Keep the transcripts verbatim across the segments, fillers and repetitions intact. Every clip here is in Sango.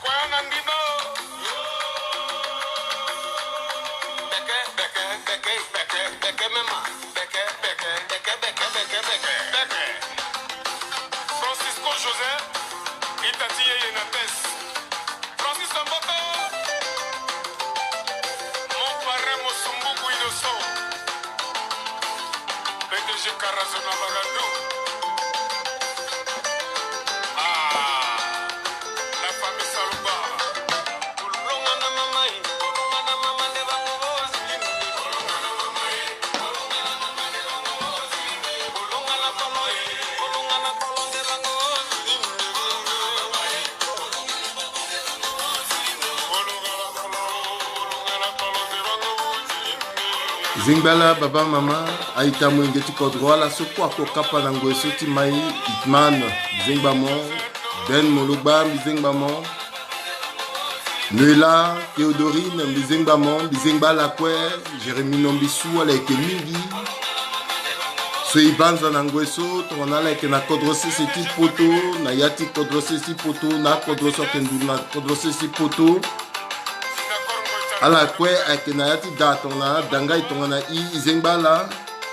Kua na ndima o. Beke, beke, beke, beke, beke, mema. Beke, beke, beke, beke, beke, beke, beke. Francisco Joseph, itati yeye na pes. Francis Amboko, mon parrain Mosumbuku Innocent, P D G Karazo na Bagando. Ah, la famille Saluba. Zingbala, baba, mama, aita, molenge ti kodro, ala so kue ako kapa na ngoi so ti mai. Itman, mbi zengba mo. Ben Mologba, mbi zengba mo. Noela, Théodorine, mbi zengba mo, mbi zengba ala kue. Jérémie Nombisu, ala yeke mingi so e banza na ngoi so tongana ala yeke na kodro sese ti poto, na ya ti kodro sese ti poto, na akodro so ayeke nduru na kodro sese ti poto. Ala kue ayeke na ya ti da tongana danga e tongana i, e zengba ala.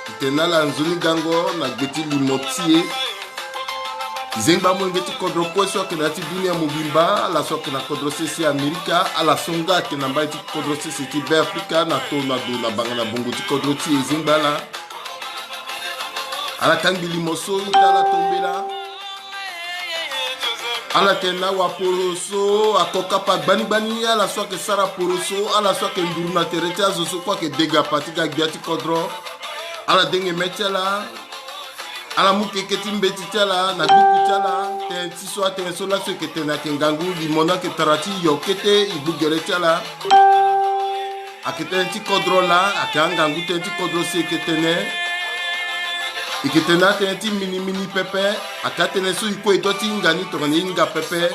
E tene na ala nzoni gango na gbe ti limo ti e. E zengba molenge ti kodro kue so ayeke na ya ti dunia mobimba, ala so ayeke na kodro sese Amerika, ala so nga ayeke na mbai ti kodro sese ti Be Afrika, na to na do na banga na bongo ti kodro ti e, e zengba ala. Ala kangbi limo so, ita ala tombela. Ala tene na waporo so ako kapa gbani gbani, ala so ayeke sara poro so, ala so ayeke nduru na tere ti azo so kue ayeke de gapa ti ga gbia ti kodro. Ala denge me ti ala. Ala mu keke ti mbeti ti ala na gbuku ti ala. Tënë ti so atënë so laso e yeke tene ayeke ngangu, limo ni ayeke tara ti yo kete e gbu gere ti ala. Ayeke tënë ti kodro laa, ayeke angangu tënë ti kodro si e yeke tene. E yeke tene atënë ti mini mini pepe. Ayeke atënë so e kue e dua ti hinga ni tongana e hinga pepe.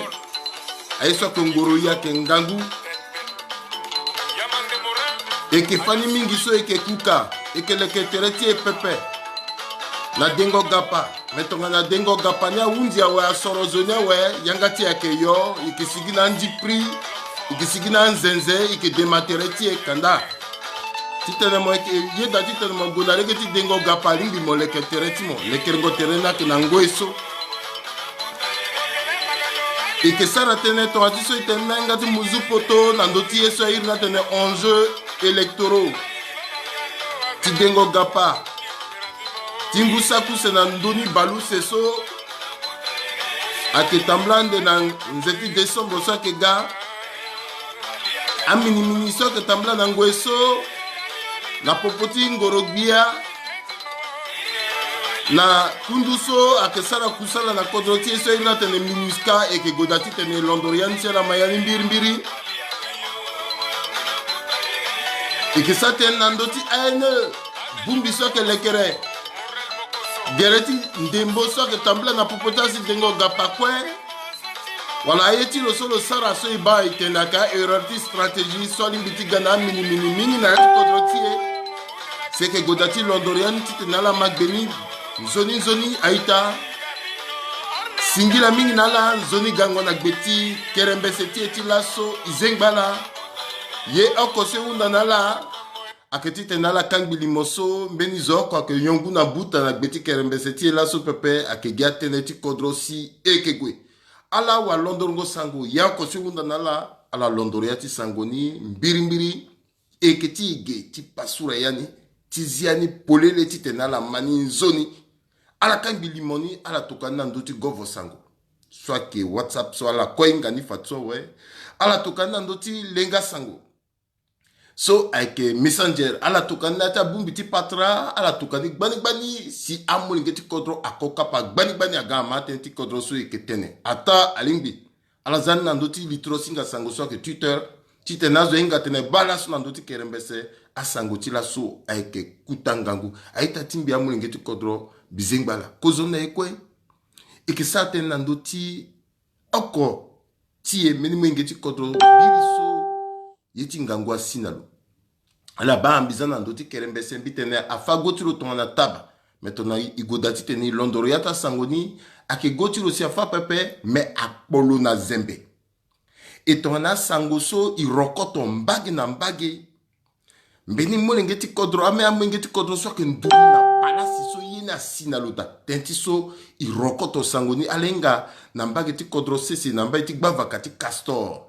Aye so ayeke ngoro e ayeke ngangu. E yeke fâ ni mingi so e yeke kuka, e yeke leke tere ti e pepe. Na dengo gapa. Me tongana dengo gapa ni ahunzi awe, asoro zo ni awe, yanga ti e ayeke yo, e yeke sigi na andi pri, e yeke sigi na anzenze, e yeke dema tere ti e kanda. Titene mo yeke yeda titene mo gue na lege ti dengo gapa alingbi mo leke tere ti mo. Lekerengo tere ni ayeke na ngoi so. E yeke sara tënë tonga ti so e tene na yanga ti muzu poto na ndö ti ye so a iri ni atene enjeux électoraux ti dengo gapa. Ti ngu saki use na ndö ni bale use so ayeke tambula ande na nze ti décembre so ayeke ga. Aminimini so ayeke tambula na ngoi so na popo ti ngoro-gbia na kundu so ayeke sara kusala na kodro ti e so a iri ni atene MINUSCA, e yeke gue daa titene e londo ya ni si ala ma ya ni mbirimbiri. E yeke sara tënë na ndö ti A N E, bongbi so ayeke lekere gere ti ndembo so ayeke tambula na popo ti asi dengo gapa kue. Wala aye ti lo so lo sara so e baa e tene ayeke a-erreur ti stratégie so alingbi ti ga na aminimini mingi na ya ti kodro ti e. Si e yeke gue daa ti londo ya ni titene ala ma gbe ni nzoni nzoni a-ita. Singila mingi na ala nzoni gango na gbe ti kerembese ti e ti laso. E zengba ala. Ye oko so e hunda na ala ayeke titene ala kangbi limo so mbeni zo oko ayeke nyon ngu na buta na gbe ti kerembese ti e laso pepe. Ayeke gi atënë ti kodro si e yeke gue. Ala walondorongo sango, ye oko so e hunda na ala, ala londoro ya ti sango ni mbirimbiri. E yeke ti e ge ti pasura ya ni, ti zia ni polele titene ala ma ni nzoni. Ala kangbi limo ni, ala toka ni na ndö ti govo sango so ayeke WhatsApp so ala kue hinga ni fade so awe. Ala toka ni na ndö ti lenga sango so ayeke Messenger, ala toka ni na ya ti abongbi ti patara, ala toka ni gbani gbani si amolenge ti kodro ako kapa gbani gbani aga ama atënë ti kodro so e yeke tene. Ataa alingbi ala za ni na ndö ti litro singa sango so ayeke Twitter titene azo ahinga atene baa laso na ndö ti kerembese asango ti laso ayeke kuta ngangu. A-ita ti mbi amolenge ti kodro, mbi zengba ala. Kozoni na e kue. E yeke sara tënë na ndö ti oko ti e mbeni molenge ti kodro biri so ye ti ngangu asi na lo. Ala baa mbi za na ndö ti kerembese, mbi tene afâ go ti lo tongana taba. Me tongana e gue daa titene e londoro ya ti asango ni, ayeke go ti lo si afâ pepe, me akpo lo na zembe. E tongana asango so e rokoto mbage na mbage. Mbeni molenge ti kodro, ame amolenge ti kodro so ayeke nduru na palasi so ye ni asi na lo daa. Tënë ti so e rokoto sango ni, ala hinga na mbage ti kodro sese, na mbage ti gbavaka ti Castor.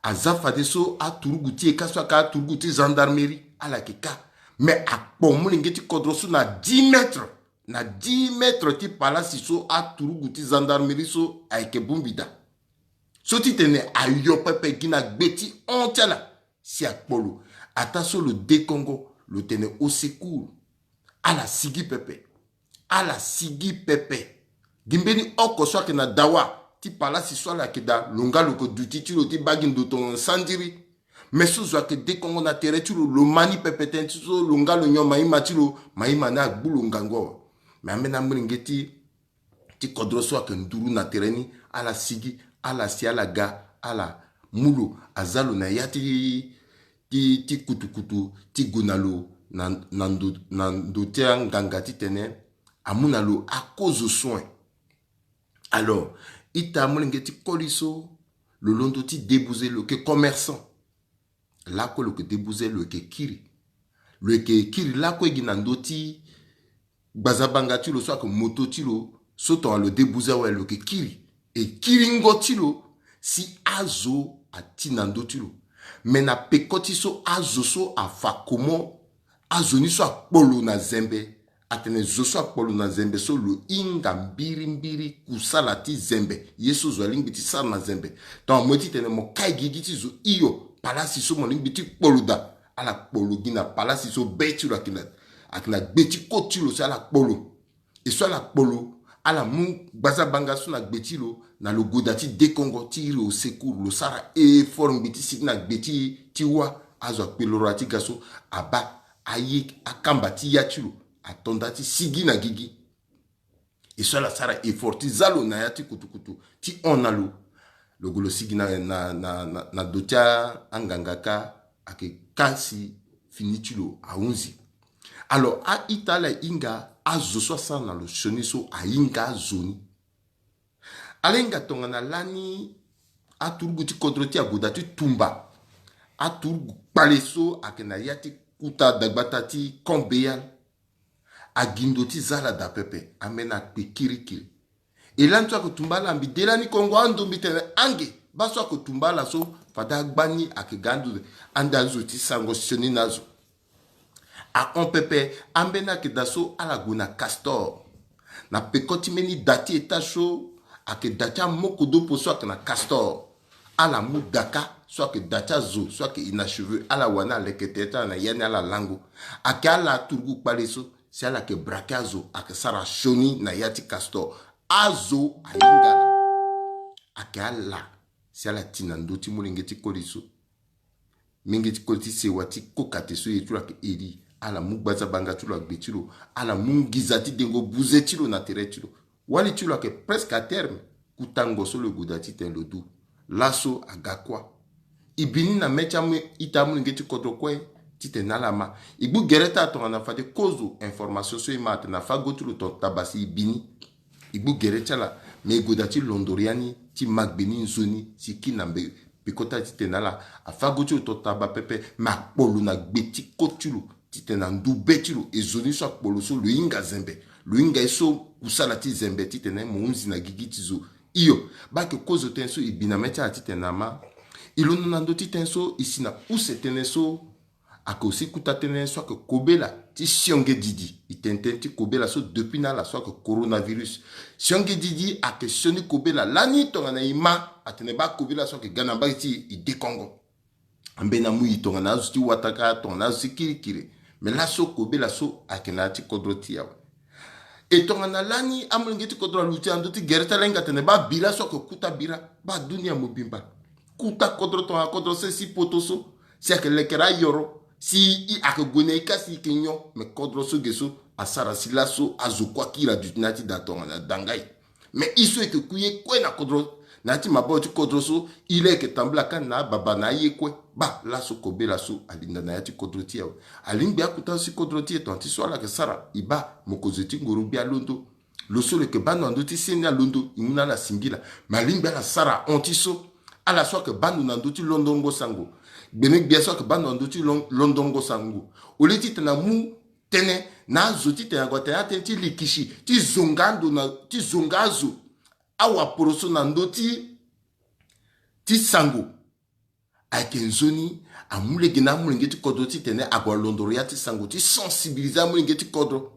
Aza fadeso aturugu ti e ka so ayeke aturugu ti gendarmerie, ala yeke ka. Me akpo molenge ti kodro so na dix mètres, na dix mètres ti palasi so aturugu ti gendarmerie so ayeke bongbi daa. So titene ayo pepe gi na gbe ti hon ti ala si akpo lo. Ataa so lo dekongo, lo tene au secours. Ala sigi pepe. Ala sigi pepe. Gi mbeni oko so ayeke na dawa ti palasi so ala yeke daa, lo nga lo yeke duti ti lo ti baa gi ndo tongana sandiri. Me so zo ayeke dekongo na tere ti lo, lo ma ni pepe tënë ti so lo nga lo nyon maïma ti lo, maïma ni agbu lo ngangu awe. Me ambeni amolenge ti ti kodro so ayeke nduru na tere ni, ala sigi, ala si ala ga, ala mu lo, aza lo na ya ti, ti, ti kutukutu ti gue na lo na, na ndo, na ndo ti anganga titene amu na lo akozo soin. Alors, ita molenge ti koli so, lo londo ti débouser, lo yeke commerçant. Lakue lo yeke débouser, lo yeke kiri. Lo yeke kiri lakue gi na ndö ti gbazabanga ti lo so ayeke moto ti lo, so tongana lo débouser awe lo yeke kiri. E kiringo ti lo si azo ati na ndö ti lo. Me na peko ti so azo so afa komo, azo ni so akpo lo na zembe, atene zo so akpo lo na zembe so lo hinga mbirimbiri kusala ti zembe. Ye so zo alingbi ti sara na zembe. Tongana mo ye titene mo kai gigi ti zo, iyo, palasi so mo lingbi ti kpo lo daa, ala kpo lo gi na palasi so be ti lo ayeke na, ayeke na gbe ti koti ti lo si ala kpo lo. E so ala kpo lo, ala mu gbazabanga so na gbe ti lo, na lo goda ti dekongo ti iri au secours, lo sara effort ngbi ti sigi na gbe ti, ti wâ. Azo akpe loro ya ti ga so, abaa aye akamba ti ya ti lo, ato nda ti sigi na gigi. E so ala sara effort ti za lo na ya ti kutukutu ti hon na lo. Lo gue lo sigi na, na, na, na, na do ti a, anganga kâ, ayeke kâ si fini ti lo ahunzi. Alors, a-ita ala hinga azo so asara na lo sioni so ahinga azo ni. Ala hinga tongana lani aturugu ti kodro ti e ague daa ti tumba aturugu kpale so ayeke na ya ti kuta dagbata ti Camp Béal. Agi ndo ti za ala daa pepe, ambeni akpe kirikiri. E lani so ayeke tumba ala, mbi de lani kongo ando, mbi tene ange, baa so ayeke tumba ala so, fade agba ni ayeke ga ando, ande azo ti sango sioni na azo. Ahon pepe, ambeni ayeke daa so ala gue na Castor. Na peko ti mbeni da ti étage so, ayeke da ti amokodopo so ayeke na Castor. Ala mu da kâ so ayeke da ti azo so ayeke inachevé, ala wani aleke tere ti ala na ya ni, ala lango. Ayeke ala aturugu kpale so si ala yeke braquer azo, ayeke sara sioni na ya ti Castor. Azo ahinga ala. Ayeke ala si ala ti na ndö ti molenge ti koli so. Molenge ti koli ti sewa ti kokate so ye ti lo ayeke eri, ala mu gbazabanga ti lo na gbe ti lo, ala mu nginza ti dengo buze ti lo na tere ti lo. Wali ti lo ayeke presque à terme. Kutango so lo gue daa titene lo du. Laso aga kuâ. E bi ni na mê ti amu, ita amolenge ti kodro kue titene ala ma. E gbu gere ti ala tongana fade kozo information so e ma atene afago ti lo tongana taba si e bi ni. E gbu gere ti ala, me e gue daa ti londo ya ni ti ma gbe ni nzoni si e kiri na mbe, peko ti ala titene ala afago ti lo tongana taba pepe, me akpo lo na gbe ti koti ti lo. Titene na ndu be ti lo, e zo ni so akpo lo so lo hinga zembe, lo hinga ye so kusala ti zembe titene mo hunzi na gigi ti zo. Iyo, baa ayeke kozo tënë so e bi na mê ti ala titene ama. E londo na ndö ti tënë so e si na use tënë so ayeke aussi kuta tënë so ayeke kobela ti sionge didi. E tene tënë ti kobela so depuis na ala so ayeke coronavirus. Sionge didi ayeke sioni kobela lani tongana e ma atene baa kobela so ayeke ga na mbage ti e, e dekongo. Ambeni amu e tongana azo ti wataka, tongana azo ti kirikiri. Me laso kobela so ayeke na ya ti kodro ti e awe. E tongana lani amolenge ti kodro aluti na ndö ti gere ti ala, hinga atene baa bira so ayeke kuta bira, baa dunia mobimba. Kuta kodro tongana kodro sese ti poto so, si ayeke lekere ayoro, si e ayeke gue na e kâ si e yeke nyon, me kodro so ge so asara si laso azo kue akiri aduti na ya ti da tongana dangai. Me e so e yeke ku ye kue na kodro, na ya ti maboko ti kodro so, e laa e yeke tambula kani na ababa na aye kue. Baa laso kobela so alinda na ya ti kodro ti e awe. Alingbi akota so ti kodro ti e tongana ti so ala yeke sara, e baa mokonzi ti ngoro-gbia alondo. Lo so lo yeke baa ndo na ndö ti seni alondo, e mu na ala singila. Me alingbi ala sara hon ti so. Ala so ayeke baa ndo na ndö ti londongo sango. Gbene gbia so ayeke baa ndo na ndö ti lon- londongo sango. Au lieu titene amu tënë na azo titene ague atene atënë ti likisi ti zonga ando na ti zonga azo, awaporoso na ndö ti ti sango. Ayeke nzoni amu lege na amolenge ti kodro titene ague alondoro ya ti sango ti sensibiliser amolenge ti kodro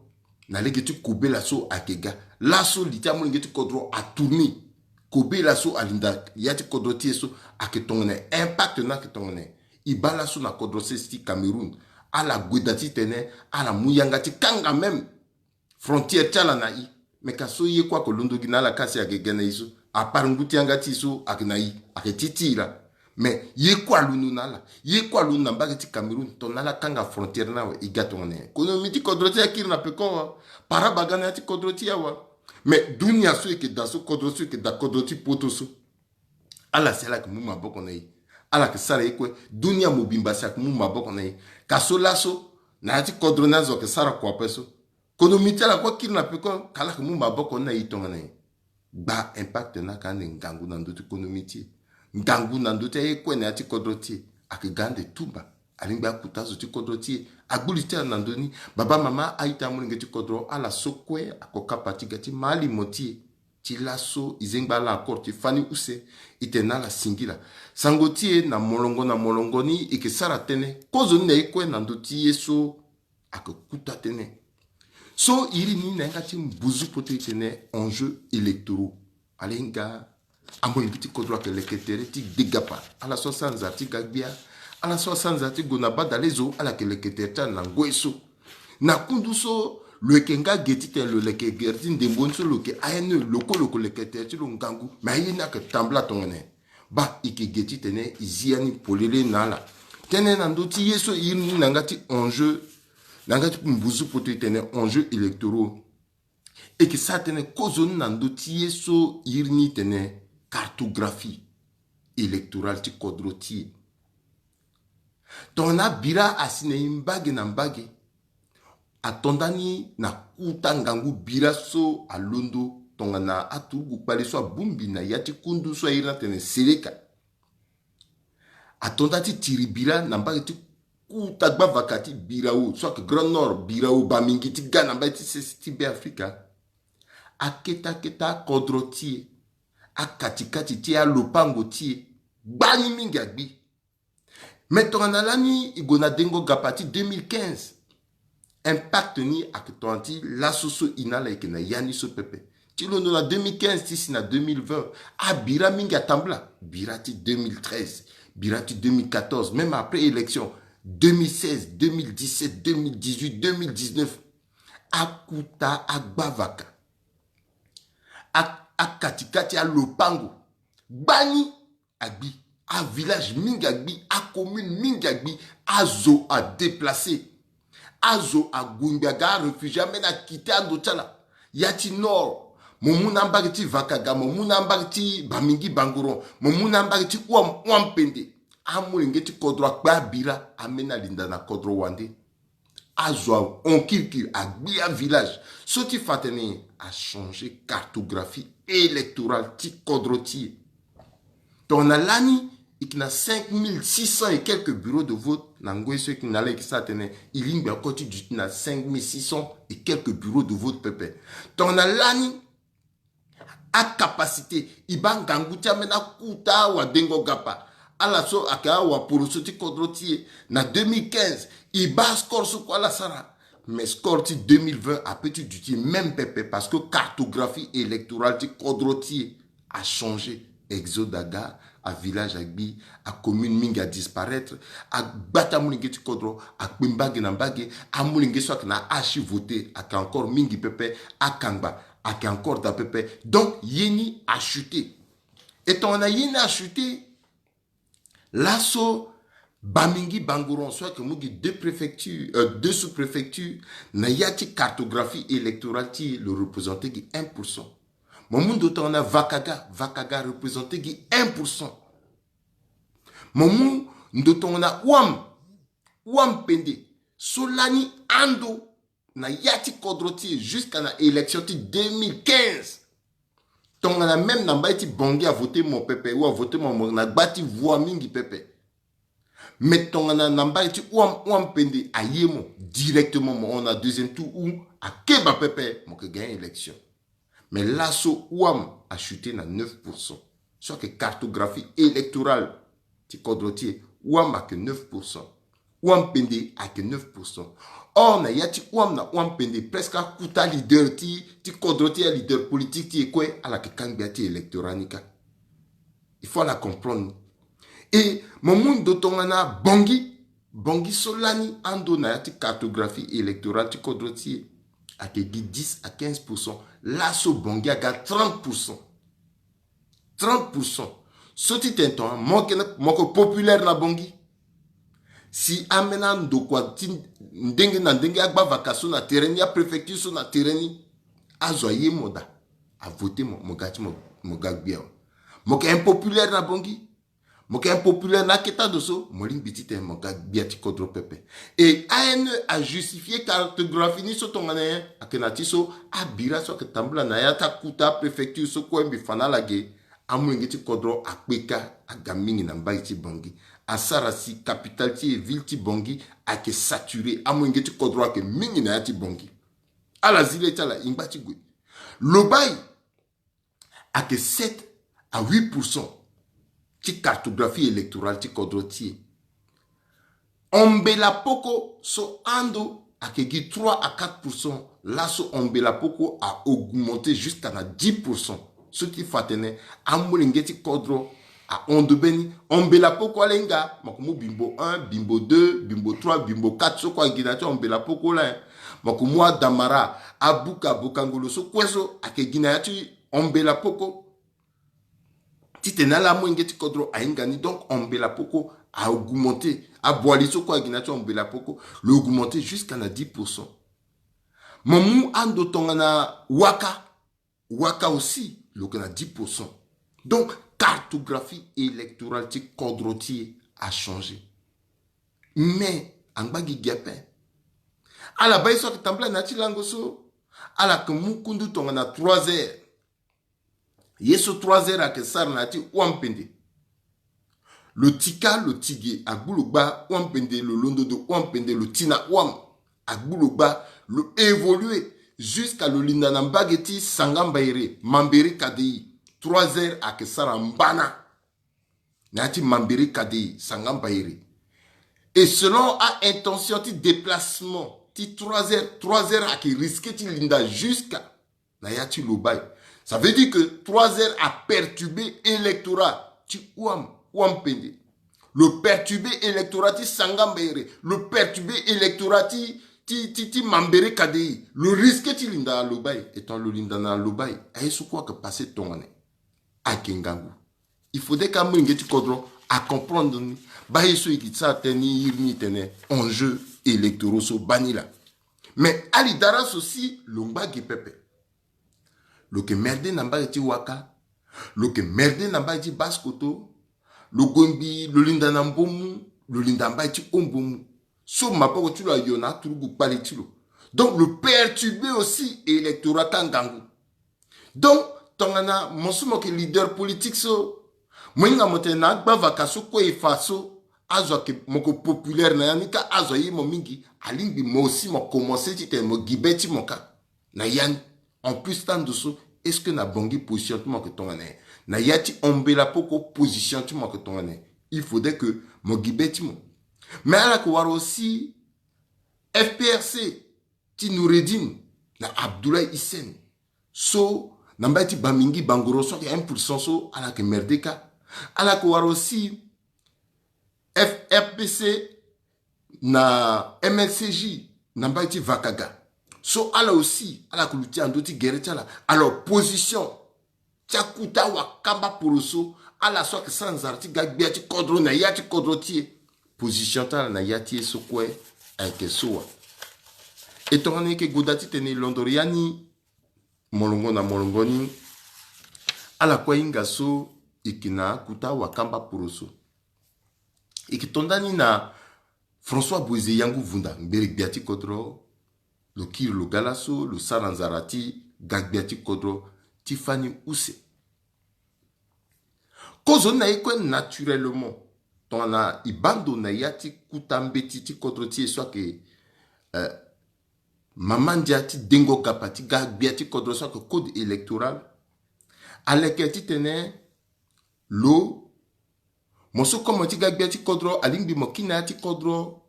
na lege ti kobela so ayeke ga. Laso li ti amolenge ti kodro atourner. Kobela so alinda ya ti kodro ti e so ayeke tongana impact ni ayeke tongana e baa laso na kodro sese ti Cameroun. Ala gue daa titene ala mu yanga ti kanga même frontière ti ala na e. Me ka so ye kue ayeke londo gi na ala ka si ayeke ga na e so, à part ngu ti yanga ti e so ayeke na e, ayeke ti ti e laa. Me ye kue alondo na ala, ye kue alondo na mbage ti Cameroun tongana ala kanga frontière ni awe, e ga tongana nyen? Kono mbi ti kodro ti e akiri na peko awa. Paraba aga na ya ti kodro ti e awa. Me dunia so e yeke daa so, kodro so e yeke daa, kodro ti poto so, ala si ala yeke mu maboko na e. Ala yeke sara ye kue. Dunia mobimba si ayeke mu maboko na e. Ka so laso na ya ti kodro ni azo ayeke sara kua ape so. Kono mbi ti ala kue akiri na peko, ka ala yeke mu maboko ni na e tongana nyen? Gba impact ni ayeke ande ngangu na ndö ti konomi ti e. Ngangu na ndö ti aye kue na ya ti kodro ti e ayeke ga ande tumba. Alingbi akuta azo ti kodro ti e. Agbu li ti ala na ndö ni. Baba, mama, a-ita, amolenge ti kodro, ala so kue ako kapa ti ga ti ma alimo ti e. Ti laso e zengba ala encore ti fani use, e tene na ala singila. Sango ti e na molongo na molongo ni e yeke sara tënë kozoni na ye kue na ndö ti ye so ayeke kuta tënë. So iri ni na yanga ti mbuzu poto e tene enjeux électoraux. Ala hinga amolenge ti kodro ayeke leke tere ti degapa. Ala so asara nzara ti ga gbia, ala so asara nzara ti gue na badalezo, ala yeke leke tere ti ala na ngoi so. Na kundu so lo yeke nga ge titene lo leke gere ti ndembo ni so lo yeke A N E, lo kue lo yeke leke tere ti lo ngangu. Me aye ni ayeke tambula tongana nyen? Baa, e yeke ge titene e zi ya ni polele na ala. Tënë na ndö ti ye so iri ni na yanga ti enjeu, na yanga ti mbuzu poto e tene enjeux électoraux. E yeke sara tënë kozoni na ndö ti ye so iri ni tene cartographie électorale ti kodro ti e. Tongana abira asi na e mbage na mbage, ato ndani na kuta ngangu bira so alondo tongana aturugu kpale so abongbi na ya ti kundu so airi ni atene Seleka. Ato nda ti tiri bira na mbage ti kuta gbavaka ti Birao so ayeke Grand Nord, Birao, Bamingui ti ga na mbage ti sese ti Be Afrika. Akete akete akodro ti e, akati kati ti e, alopango ti e, gbani mingi agbi. Me tongana lani e gue na dengo gapa ti deux mille quinze, impact ni ayeke tongana ti laso so e na ala e yeke na ya ni so pepe. Ti londo na deux mille quinze ti si na deux mille vingt, abira mingi atambula. Bira ti deux mille treize, bira ti deux mille quatorze, même après élection, deux mille seize, deux mille dix-sept, deux mille dix-huit, deux mille dix-neuf. Akuta agbavaka, a- akati kati alopango, gbani agbi, avillage mingi agbi, acommune mingi agbi, azo adéplacer, azo ague ngbi aga aréfugié, ameni akite ando ti ala. Ya ti Nord, mo mu na mbage ti Vakaga, mo mu na mbage ti Bamingui Bangoron, mo mu na mbage ti Ouam, Ouam Pendé. Amolenge ti kodro akpe abira, ameni alinda na kodro wande. Azo ahon kirikiri, agbi avillage. So ti fa tene achanger cartographie électorale ti kodro ti e. Tongana lani e yeke na cinq mille six cents et quelques bureaux de vote, na ngoi so e yeke na ala e yeke sara tene e lingbi oko ti duti na cinq mille six cents et quelques bureaux de vote pepe. Tongana lani acapacité, e baa ngangu ti ambeni akuta awadengo gapa, ala so ayeke awaporoso ti kodro ti e na deux mille quinze, e baa score so kue ala sara. Mais score ti deux mille vingt ape ti duti même pepe, parce que cartographie électorale ti kodro ti e achanger. Exode aga, avillage agbi, acommune mingi adisparaître, agba ti amolenge ti kodro, akpe mbage na mbage. Amolenge so ayeke na âge ti voter ayeke encore mingi pepe, akangba ayeke encore daa pepe. Donc ye ni achute. E tongana ye ni achute, laso Bamingui Bangoron so ayeke mu gi deux préfectures, euh, deux sous-préfectures, na ya ti cartographie électorale ti e, lo représenter gi un pour cent. Mo mu ndo tongana Vakaga, Vakaga représenter gi un pour cent. Mo mu ndo tongana Ouam, Ouam Pendé, so lani ando na ya ti kodro ti e jusqu'à na élection ti deux mille quinze. Tongana même na mbai ti Bangui avote mo pepe, ou avote mo, mo na gba ti voix mingi pepe. Mais tongana na mbai ti Ouham, Ouham Pende aye mo directement, mo hon na deuxième tour ou akeba pepe, mo ke gagner élection. Mais laso Ouham achute na neuf pour cent. So ayeke cartographie électorale ti kodro ti e, Ouham ayeke neuf pour cent. Ouham Pende ayeke neuf pour cent. Or na ya ti Ouham na Ouham Pende, presque akuta leader ti, ti kodro ti e, aleader politique ti e kue, ala yeke ka ngbia ti électorat ni kâ. Il faut ala comprendre ni. E mo mu ndo tongana Bangui, Bangui so lani ando na ya ti cartographie électorale ti kodro ti e ayeke gi dix à quinze pour cent. Laso Bangui aga trente pour cent. Trente pour cent. So ti tene tongana mo yeke, mo yeke populaire na Bangui, si ambeni andokua ti ndenge na ndenge, agbavaka so na tere ni, apréfecture so na tere ni, azo aye mo daa, avote mo, mo ga ti mo, mo ga gbia awe. Mo yeke impopulaire na Bangui, mo yeke impopulaire na akete ando so, mo lingbi titene mo ga gbia ti kodro pepe. Et A N E ajustifie cartographie ni so tongana nyen? Ayeke na ti so abira so ayeke tambula na ya ti akuta préfecture so kue mbi fa na ala ge, amolenge ti kodro akpeka aga mingi na mbai ti Bangui. Asara si capitale ti e, ville ti Bangui ayeke saturé, amolenge ti kodro ayeke mingi na ya ti Bangui. Ala zi le ti ala e ngba ti gue. Lobaye ayeke sept à huit pour cent ti cartographie électorale ti kodro ti e. Ombela Poko so ando ayeke gi trois à quatre pour cent, laso Ombela Poko a augmenté jusqu'à na dix pour cent. So ti fa atene amolenge ti kodro ahon ndo mbeni. Ombela Poko ala hinga, mo yeke mu Bimbo un, Bimbo deux, Bimbo trois, Bimbo quatre so kue ayeke gi na ya ti Ombela Poko la, hein. Mo yeke mu Adamara, Abuka, Bokangolo so kue so ayeke gi na ya ti Ombela Poko. Titene ala amolenge ti kodro ahinga ni. Donc Ombela Poko a augmenté. Aboili so kue ayeke gi na ya ti Ombela Poko, lo augmenté jusqu'à na dix pour cent. Mo mu ando tongana Waka, Waka aussi lo yeke na dix pour cent. Donc cartographie électorale ti kodro ti e achangé. Mais angba gi gi ape. Ala baa ye so ayeke tambula na ya ti lango so, ala yeke mu kundu tongana trois heures. Ye so trois heures ayeke sara na ya ti Ouham Pende. Lo tika, lo ti ge, agbu lo gba Ouham Pende, lo londo ndo Ouham Pende, lo ti na Ouham, agbu lo gba, lo évolué jusqu'à lo linda na mbage ti Sanga Mbaere, Mambere Kadei. Trois heures ayeke sara mbana na ya ti Mambere Kadei, Sanga Mbaere. Et selon a-intention ti déplacement ti trois heures, trois heures ayeke risqué ti linda jusqu'à na ya ti Lobaye. Ça veut dire que trois heures a perturbé électorat ti Ouham, Ouham Pende. Lo perturbé électorat ti Sanga Mbaere. Lo perturbé électorat ti, ti, ti, ti Mambere Kadei. Lo risqué ti linda na Lobaye. Étant lo linda na Lobaye, aye so kue ayeke passé tongana ni. Ayeke ngangu. Il faudrait que amolenge ti kodro acomprendre ni. Baa ye so e ke sara tënë ni, iri ni e tene enjeux électoraux so baa ni laa. Mais ali dara so si lo ngba ge pepe. Lo yeke merde na mbage ti Waka. Lo yeke merde na mbage ti Basse-Kotto. Lo gue mbi, lo linda na Mbomou, lo linda na mbage ti Haut-Mbomou. So maboko ti lo ayo na aturugu kpale ti lo. Donc lo perturbé aussi électorat ti angangu. Donc tongana mo so mo yeke leader politique so, mo hinga mo tene na agbavaka so kue e fa so, azo ayeke, mo yeke populaire na ya ni kâ, azo aye mo mingi, alingbi mo aussi mo commencé titene mo gi be ti mo kâ na ya ni. En plus ti ando so, est-ce que na Bangui position ti mo ayeke tongana nyen? Na ya ti Ombela Poko position ti mo ayeke tongana nyen? Il faudrait que mo gi be ti mo. Mais ala yeke wara aussi F P R C ti Noureddine na Abdoulaye Hissène so na mbage ti Bamingi, Bangoro so ayeke un pour cent so, ala yeke merde kâ. Ala yeke wara aussi F R P C na M L C J na mbage ti Vakaga so, ala aussi ala yeke luti na ndö ti gere ti ala. Alors position ti akuta wakamba poroso, ala so ayeke sara nzara ti ga gbia ti kodro na ya ti kodro ti e, position ti ala na ya ti e so kue ayeke so wa. E tongana e yeke goda titene e londoro ya ni molongo na molongo ni, ala kue ahinga so e yeke na akuta wakamba poroso. E yeke to nda ni na François Bouézé Yangu Vunda, ngbere gbia ti kodro. Lo kiri lo ga laso, lo sara nzara ti ga gbia ti kodro ti fani use. Kozo ni na ye kue naturellement. Tongana e baa ndo na ya ti kuta mbeti ti kodro ti e so ayeke, eh, mama ndia ti dengo gapa ti ga gbia ti kodro so ayeke code électoral. Aleke titene lo, mo so komo ti ga gbia ti kodro, alingbi mo kiri na ya ti kodro,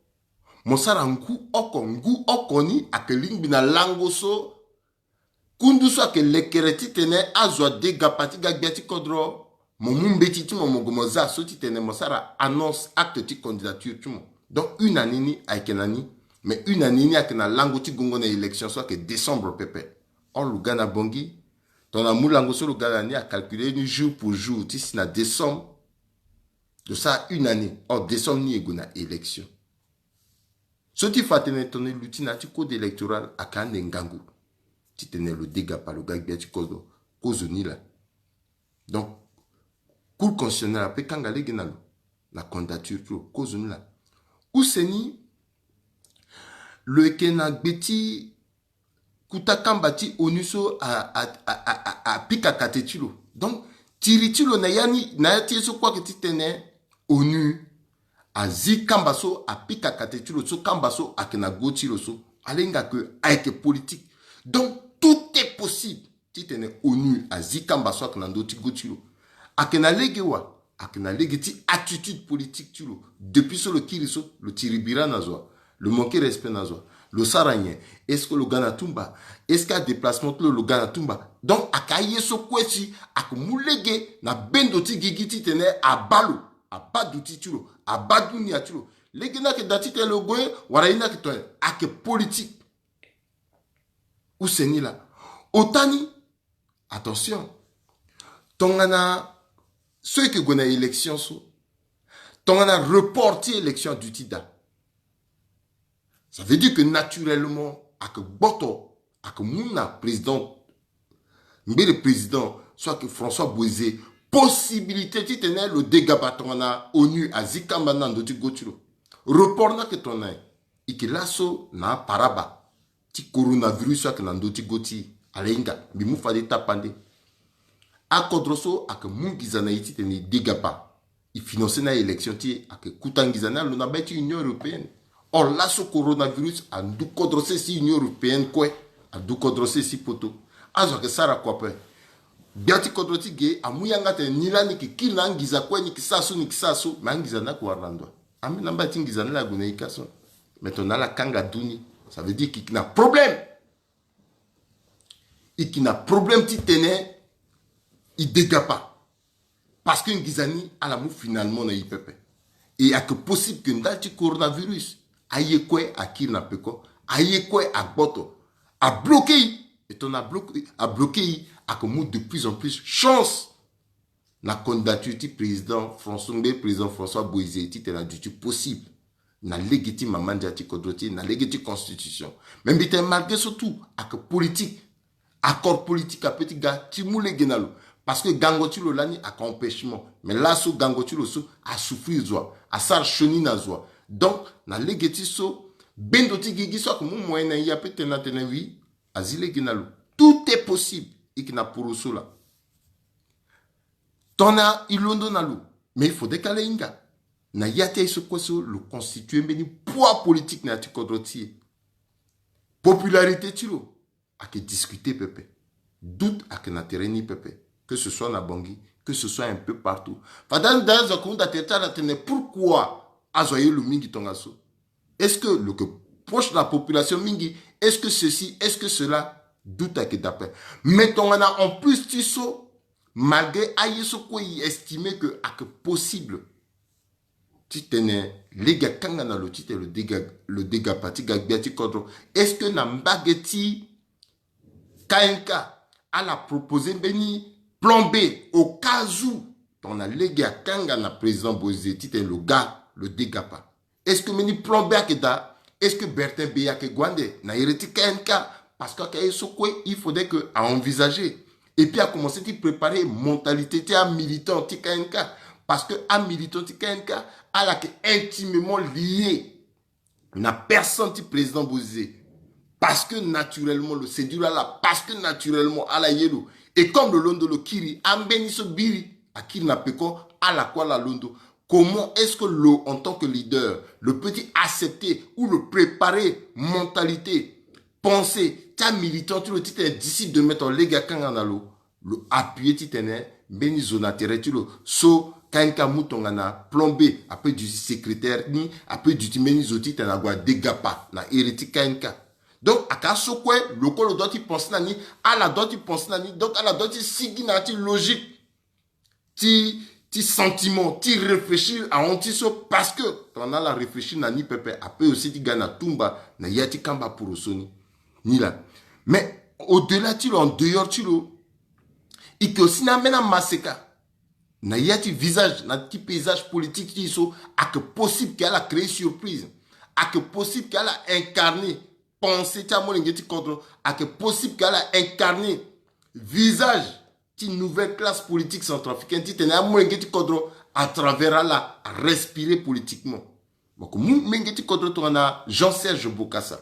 mo sara ngu oko, ngu oko ni ayeke lingbi na lango so kundu so ayeke lekere titene azo ade gapa ti ga gbia ti kodro, mo mu mbeti ti mo, mo gue mo za so titene mo sara annonce acte ti candidature ti mo. Donc une année ni ayeke na ni. Mais une année ni ayeke na lango ti gongo na élection so ayeke décembre pepe. Or lo ga na Bangui, tongana mu lango so lo ga na ni, acalculer ni jour pour jour ti si na décembre, lo sara une année. Or décembre ni e gue na élection. So ti fa tene tongana e luti na ya ti code électoral ayeke ande ngangu titene lo de gapa, lo ga gbia ti kodro, kozo ni laa. Donc Cour constitutionnelle ape kanga lege na lo, na candidature ti lo, kozo ni laa. Use ni lo yeke na gbe ti kuta kamba ti onu so a, a, a, a, a, apika kate ti lo. Donc tiri ti lo na ya ni, na ya ti ye so kue ayeke titene onu azi kamba so apika kate ti lo, so kamba so ayeke na go ti lo so, alenga ke ayeke politique. Donc tout est possible titene onu azi kamba so ayeke na ndö ti go ti lo. Ayeke na lege wa, ayeke na lege ti attitude politique ti lo. Depuis so lo kiri so, lo tiri bira na zo wa, lo manquer respect na zo wa, lo sara nyen? Est-ce que lo ga na tumba? Est-ce que adéplacement ti lo, lo ga na tumba? Donc ayeke aye so kue si ayeke mu lege na bendo ti gigi titene abaa lo, abaa duti ti lo, abaa dunia ti lo. Lege ni ayeke daa titene lo gue wala ye ni ayeke tongana nyen? Ayeke politique. Use ni laa. Ota ni, attention, tongana so e yeke gue na élection so, tongana report ti élection aduti daa, ça veut dire que naturellement ayeke gboto, ayeke mu na président, ngbele président so ayeke François Bozizé, possibilité titene lo de gapa tongana onu azi kamba ni na ndö ti go ti lo. Report ni ayeke tongana nyen? E yeke laso na aparaba ti coronavirus so ayeke na ndö ti go ti e. Ala hinga, mbi mu fade tapande. Akodro so ayeke mu nginza na e titene e de gapa, e financer ni a-élection ti e, ayeke kuta nginza ni alo na be ti Union européenne. Or laso coronavirus andu kodro se si Union européenne kue, andu kodro se si poto. Azo ayeke sara kua ape. Gbia ti kodro ti ge amu yanga atene ni laa ni yeke kiri na anginza kue, ni yeke sara so, ni yeke sara so, me anginza ni ayeke wara na ndo wa? Ambeni na mba ti nginza ni laa ague na e ka so. Me tongana ala kanga du ni, ça veut dire que e yeke na problème. E yeke na problème titene e de gapa. Parce que nginza ni ala mu finalement na e pepe. E ayeke possible que ndali ti coronavirus, aye kue akiri na peko, aye kue agboto, abloke e. E tongana abloke, abloke e, ayeke mu de plus en plus chance na candidature ti président François, ngbele président François Bozizé titene aduti possible na lege ti mama ndia ti kodro ti e, na lege ti constitution. Mais mbi tene malgré so tout, ayeke politique, accord politique ape ti ga ti mu lege na lo. Parce que gango ti lo lani ayeke empêchement. Mais laso gango ti lo so asouffrir zo wa, asara sioni na zo wa. Donc na lege ti so, bendo ti gigi so ayeke mu moyen na e ape tene atene oui, azi lege na lo. Tout est possible. E yeke na poroso laa. Tongana e londo na lo, mais il faudrait que ala hinga. Na ya ti aye so kue so lo constituer mbeni poids politique na ya ti kodro ti e. Popularité ti lo ayeke discuter pepe. Doute ayeke na terrain ni pepe. Que ce soit na Bangui, que ce soit un peu partout. Fade anda azo ayeke hunda tere ti ala tene pourquoi azo aye lo mingi tongaso? Est-ce que lo yeke proche na population mingi? Est-ce que ceci, est-ce que cela? Doute ayeke daa ape. Mais tongana en plus ti so, malgré aye so kue e estimer que ayeke possible titene lege akanga na lo titene lo de ga, lo de gapa ti ga gbia ti kodro. Est-ce que na mbage ti K N K ala proposer mbeni plan B au cas où tongana lege akanga na président Bozizé titene lo ga, lo de gapa? Est-ce que mbeni plan B ayeke daa? Est-ce que Bertin Beya ayeke gue ande na iri ti K N K? Parce que ayeke aye so kue il faudrait que a envisager. Et puis a commencer ti préparer mentalité ti amilitant ti K N K. Parce que amilitant ti K N K, ala yeke intimement lié na personne ti président Bozizé. Parce que naturellement lo séduire ala, parce que naturellement ala ye lo. Et comme lo londo lo kiri, ambeni so biri Akiri na peko, ala kue ala londo. Comment est-ce que lo, en tant que leader, lo peut ti accepter ou lo préparer mentalité, pensée ti amilitant ti lo titene d'ici demain tongana lege akanga na lo, lo appuyer titene mbeni zo na tere ti lo so K N K amu tongana plan B, ape duti secrétaire ni, ape duti mbeni zo titene ague adegapa na ere ti K N K. Donc aka so kue lo kue lo doit ti penser na ni, ala doit ti penser na ni, donc ala doit ti sigi na ya ti logique ti, ti sentiment, ti réfléchir ahon ti so, parce que tongana ala réfléchir na ni pepe, ape aussi ti ga na tumba na ya ti kamba poroso ni. Ni laa. Mais au-delà ti lo, en dehors ti lo, e ke aussi na ambeni amaseka na ya ti visage, na ti paysage politique ti e so, ake possible ke ala créer surprise, ake possible ke ala incarner pensée ti amolenge ti kodro, ake possible ke ala incarner visage ti nouvelle classe politique centrafricaine titene amolenge ti kodro à travers ala arespirer politiquement. Mo ke mu molenge ti kodro tongana Jean Serge Bokassa.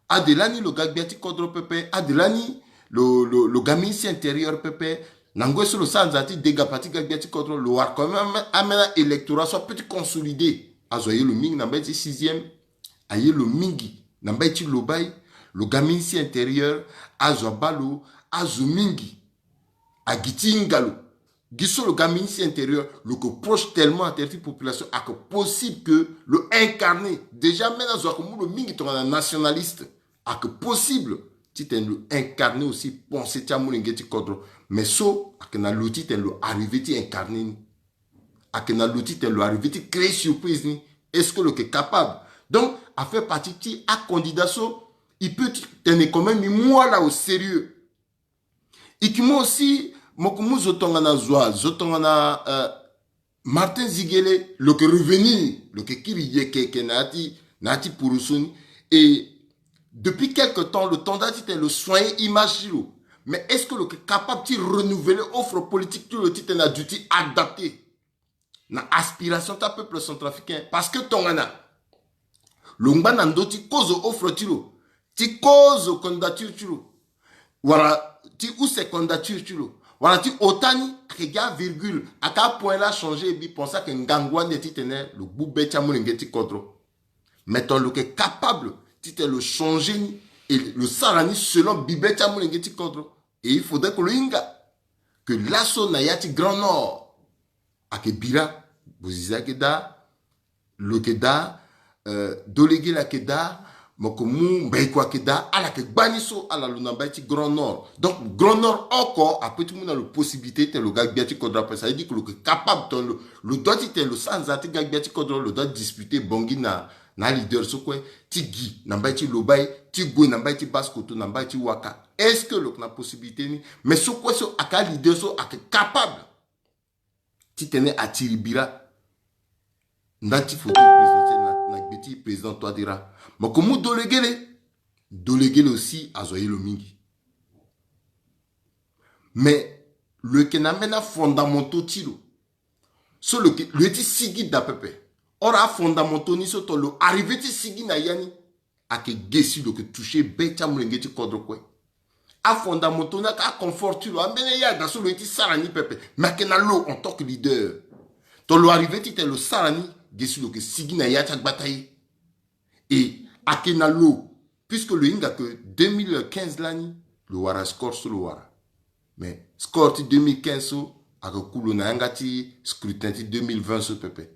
Ade lani lo ga gbia ti kodro pepe, ade lani lo, lo, lo ga ministre intérieur pepe. Na ngoi so lo sara nzara ti degapa ti ga gbia ti kodro, lo wara quand même ambeni électorat so ape ti consolider. Azo aye lo mingi na mbai ti sixième, aye lo mingi na mbai ti Lobaye. Lo ga ministre intérieur, azo abaa lo, azo mingi agi ti hinga lo. Gi so lo ga ministre intérieur, lo ke proche tellement na tere ti population, ake possible ke lo incarner. Déjà même azo ake mu lo mingi tongana nationaliste, ake possible titene lo incarner aussi pensée ti amolenge ti kodro. Mais so ake na lo titene lo arriver ti incarner ni, ake na lo titene lo arriver ti créer surprise ni. Est-ce que lo ke capable? Donc a fait partie ti acandidat so e peut titene quand même e mu ala au sérieux. E ke mu aussi, mo ke mu zo tongana zo wa, zo tongana, euh, Martin Ziguélé, lo ke revenir, lo ke kiri yeke yeke na ya ti, na ya ti poroso ni. Et depuis quelque temps, lo tanda titene lo soigner image ti lo. Mais est-ce que lo ke capable ti renouveler offre politique ti lo titene aduti adapter na aspiration ti apeuple centrafricain? Parce que tongana lo ngba na ndö ti kozo offre ti lo, ti kozo candidature ti lo, wala ti use candidature ti lo, wala ti ota ni, ake gi avirgule, ake apoint laa changer, e bi pensé ake ngangu ande titene lo gbu be ti amolenge ti kodro. Mais tongana lo ke capable titene lo changer ni, et lo sara ni selon bibe ti amolenge ti kodro. Et il faudrait que lo hinga que laso na ya ti Grand Nord, ake Bira, Bozizé ayeke daa, lo yeke daa, euh, Dolegele ayeke daa, mo yeke mu Mbaïko ayeke daa, ala yeke gbani so ala lo na mbai ti Grand Nord. Donc Grand Nord oko apeut ti mu na lo possibilité ti tene lo ga gbia ti kodro ape. Ça veut dire que lo yeke capable, tongana lo, lo doit ti tene lo sara nzara ti ga gbia ti kodro, lo doit disputer Bangui na, na aleader so kue, ti gi na mbai ti Lobaye, ti gue na mbai ti Basse-Kotto, na mbai ti Ouakam. Est-ce que lo yeke na possibilité ni? Mais so kue so ayeke aleader so ayeke capable titene atiri Bira ndali ti fauteuil présidentiel na, na gbe ti président Touadéra. Mo yeke mu Dolegele. Dolegele aussi azo aye lo mingi. Mais lo yeke na ambeni afondamentaux ti lo so lo yeke, lo ye ti sigi daa pepe. Or afondamentaux ni so, tongana lo arriver ti sigi na ya ni, ayeke ge si lo yeke toucher be ti amolenge ti kodro kue. Afondamentaux ni ayeke aconfort ti lo, ambeni ayada so lo ye ti sara ni pepe. Mais ayeke na lo en tant que leader. Tongana lo arriver titene lo sara ni, ge si lo yeke sigi na ya ti agbata ye. Et ayeke na lo, puisque lo hinga que deux mille quinze lani lo wara score so lo wara. Mais score ti deux mille quinze so ayeke ku lo na yanga ti scrutin ti deux mille vingt so pepe.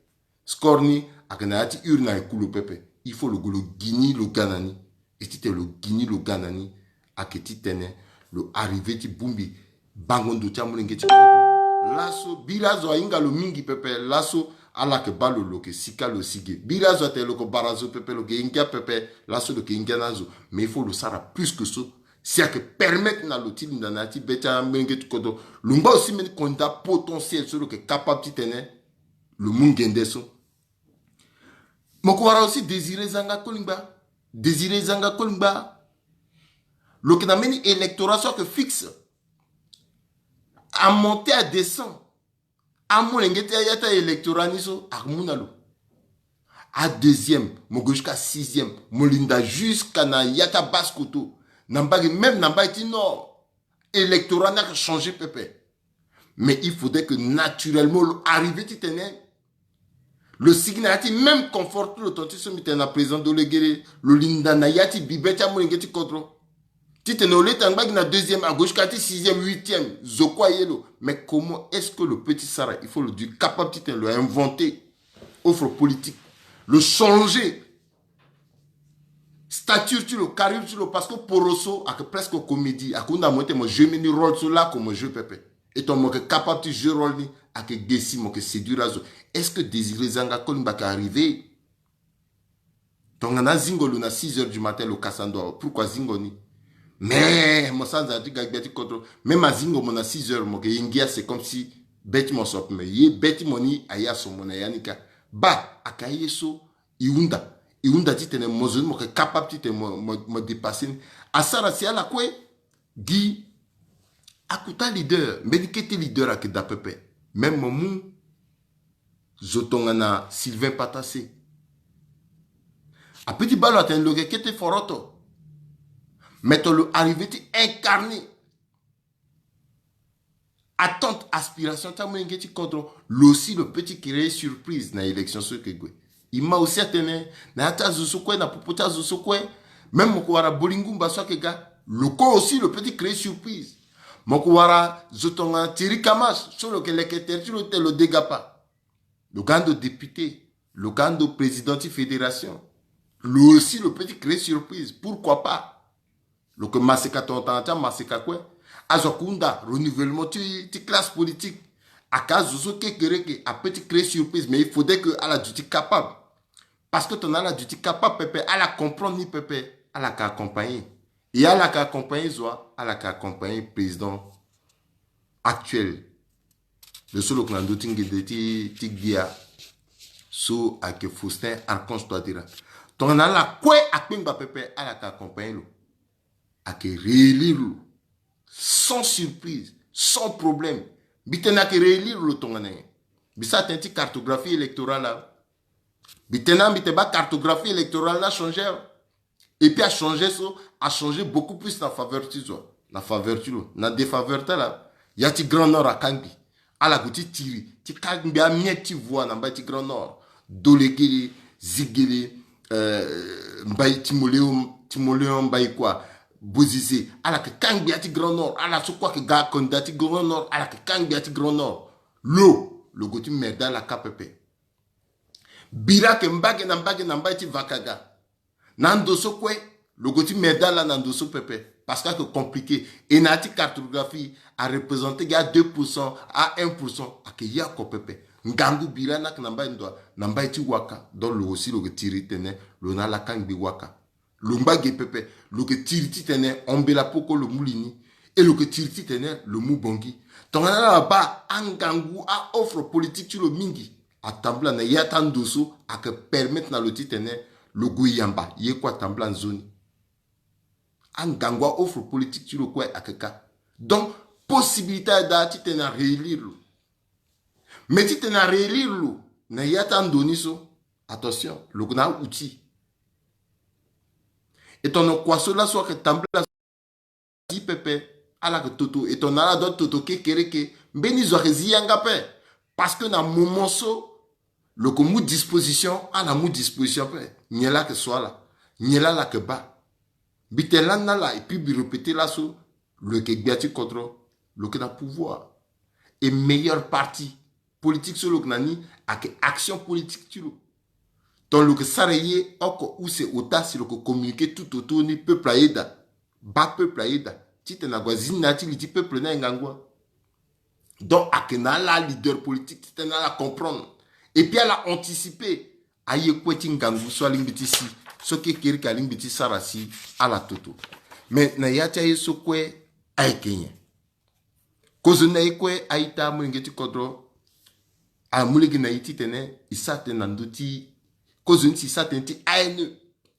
Score ni ayeke na ya ti urne, ayeke ku lo pepe. Il faut lo gue lo gi ni lo ga na ni. E titene lo gi ni lo ga na ni, ayeke titene lo arriver ti bongbi bango ndo ti amolenge ti kodro. Laso Bira azo ahinga lo mingi pepe. Laso ala yeke baa lo, lo yeke sika lo si ge. Bira azo atene lo yeke bara zo pepe, lo yeke hingia pepe. Laso lo yeke hingia na azo. Mais il faut lo sara plus que so si ayeke permettre na lo ti linda na ya ti be ti amolenge ti kodro. Lo ngba aussi mbeni candidat potentiel so lo yeke capable titene lo mu ngende so. Mo yeke wara aussi Désiré Zanga Kolingba. Désiré Zanga Kolingba, lo yeke na mbeni électorat so ayeke fixe. Amonte, adescend. Amolenge ti ya ti aélectorat ni so ayeke mu na lo. Adeuxième, mo gue jusqu'à sixième, mo linda jusqu'à na ya ti aBasse-Kotto. Na mbage, même na mbage ti Nord, électorat ni ayeke changer pepe. Mais il faudrait que naturellement lo arrivé titene lo sigi na ya ti même confort ti lo, ton ti so mbi tene na président Dolegere, lo linda na ya ti bibe ti amolenge ti kodro. Titene lo leta ngba gi na deuxième, à gauche ka ti sixième, huitième, zo kue aye lo. Mais comment est-ce que lo peut ti sara? Il faut lo dû capable titene lo inventer offre politique, lo changer stature ti lo, carrière ti lo, parce que poroso ayeke presque comédie. Ayeke hunda mo ti tene mo jouer mbeni rôle so lako mo jouer pepe. Et ton mo yeke capable ti jouer rôle ni, ayeke ge si mo yeke séduire azo. Est-ce que Désiré Zanga Kolingba ayeke arrivé? Tongana azingo lo na six heures du matin lo kasa ndo awe, pourquoi azingo ni? Mais mo sara nzara ti ga gbia ti kodro. Même azingo mo na six heures, mo yeke ye ngia, c'est comme si be ti mo so ape. Mais ye be ti mo ni aye aso mo na ya ni kâ. Bâ, ayeke aye so e hunda, e hunda titene mo zo ni mo yeke capable titene mo, mo, mo dépasser ni. Asara si ala kue gi akota leader, mbeni kete leader ayeke daa pepe. Même mo mu zo tongana Sylvain Patassé. Apeut ti baa lo atene lo yeke kete foroto. Mais ton lo arrivé ti incarner attente, aspiration ti amolenge ti kodro, lo aussi lo peut ti créer surprise na élection so e yeke gue. E ma aussi atene na ya ti azo so kue, na popo ti azo so kue, même mo yeke wara Bolingumba so ayeke ga, lo kue aussi lo peut ti créer surprise. Mo yeke wara zo tongana Thierry Kamache so lo yeke leke tere ti lo ti tene lo degapa. Lo ga ando député, lo ga ando président ti fédération. Lo aussi lo peut ti créer surprise, pourquoi pas? Lo yeke maseka tongana tongana ti amaseka kue. Azo ayeke hunda renouvellement ti, ti classe politique. Ayeke azo so kekereke apeut ti créer surprise, mais il faudrait que ala duti capable. Parce que tongana ala duti capable pepe, ala comprendre ni pepe, ala yeke accompagner. Et ala yeke accompagner zo wa? Ala yeke accompagner président actuel. Lo so lo yeke na ndö ti ngende ti, ti gbia so ayeke Faustin Archange Touadéra. Tongana ala kue akpengba pepe, ala yeke accompagner lo. Ayeke réélire lo sans surprise, sans problème. Mbi tene ayeke réélire lo tongana nyen? Mbi sara tënë ti cartographie électorale awe. Mbi tene na mbi tene baa cartographie électorale ni achangé awe. Et puis achangé so, achangé beaucoup plus na faveur ti zo, na faveur ti lo. Na défaveur ti ala, ya ti Grand Nord akangbi. Ala gue ti tiri ti kangbi amien ti voix na mbai ti Grand Nord. Dolegele, Ziguinchor, euh, mbai ti Moléon, ti Moléon mbai kua, Bozizé. Ala yeke kangbi ya ti Grand Nord. Ala so kue ayeke ga candidat ti Grand Nord, ala yeke kangbi ya ti Grand Nord. Lo, lo gue ti merde ala kâ pepe. Bira ayeke mbage na mbage na mbai ti Vakaga. Na ndo so kue, lo gue ti merde ala na ndo so pepe. Parce que ayeke compliqué. Et na ya ti cartographie, areprésente gi a deux pour cent, a un pour cent, ayeke ye oko pepe. Ngangu bira ni ayeke na mbai ndo, na mbai ti Waka. Donc lo aussi lo yeke tiri tene lo na ala kangbi Waka. Lo ngba ge pepe, lo yeke tiri titene Ambela Poko lo mu li ni. Et lo yeke tiri titene lo mu Bangui. Tongana ala baa angangu, a-offre politique ti lo mingi, atambula na ya ti ando so ayeke permettre na lo titene lo gue yamba, ye kue atambula nzoni. Angangu, a-offre politique ti lo kue ayeke kâ. Donc, possibilité aye daa titene aréélire lo. Mais titene aréélire lo na ya ti ando ni so, attention, lo yeke na a-outil. E tongana kua so laso ayeke tambula zi pepe, ala yeke toto. E tongana ala doit toto kekereke, mbeni zo ayeke zi yanga ape. Parce que na moment so lo yeke mu disposition, ala mu disposition ape. Nyen laa ayeke so ala? Nyen laa ala yeke baa? Mbi tene lani na ala, et puis mbi répéter laso, lo yeke gbia ti kodro, lo yeke na pouvoir. Et meilleur parti politique so lo yeke na ni ayeke action politique ti lo. Donc lo yeke sara ye oko use ota si lo yeke communiquer tout autour ni peuple ayeda, baa peuple ayeda, titene ague azi ni na ya ti li ti peuple ni aye ngangu wa. Donc ayeke na ala leader politique titene ala comprendre. Et puis ala anticiper aye kue ti ngangu so alingbi ti si, so kekereke alingbi ti sara si ala toto. Mais na ya ti aye so kue ayeke nyen? Kozoni na e kue a-ita, amolenge ti kodro, amu lege na e titene e sara tënë na ndö ti kozoni si e sara tënë ti A N E.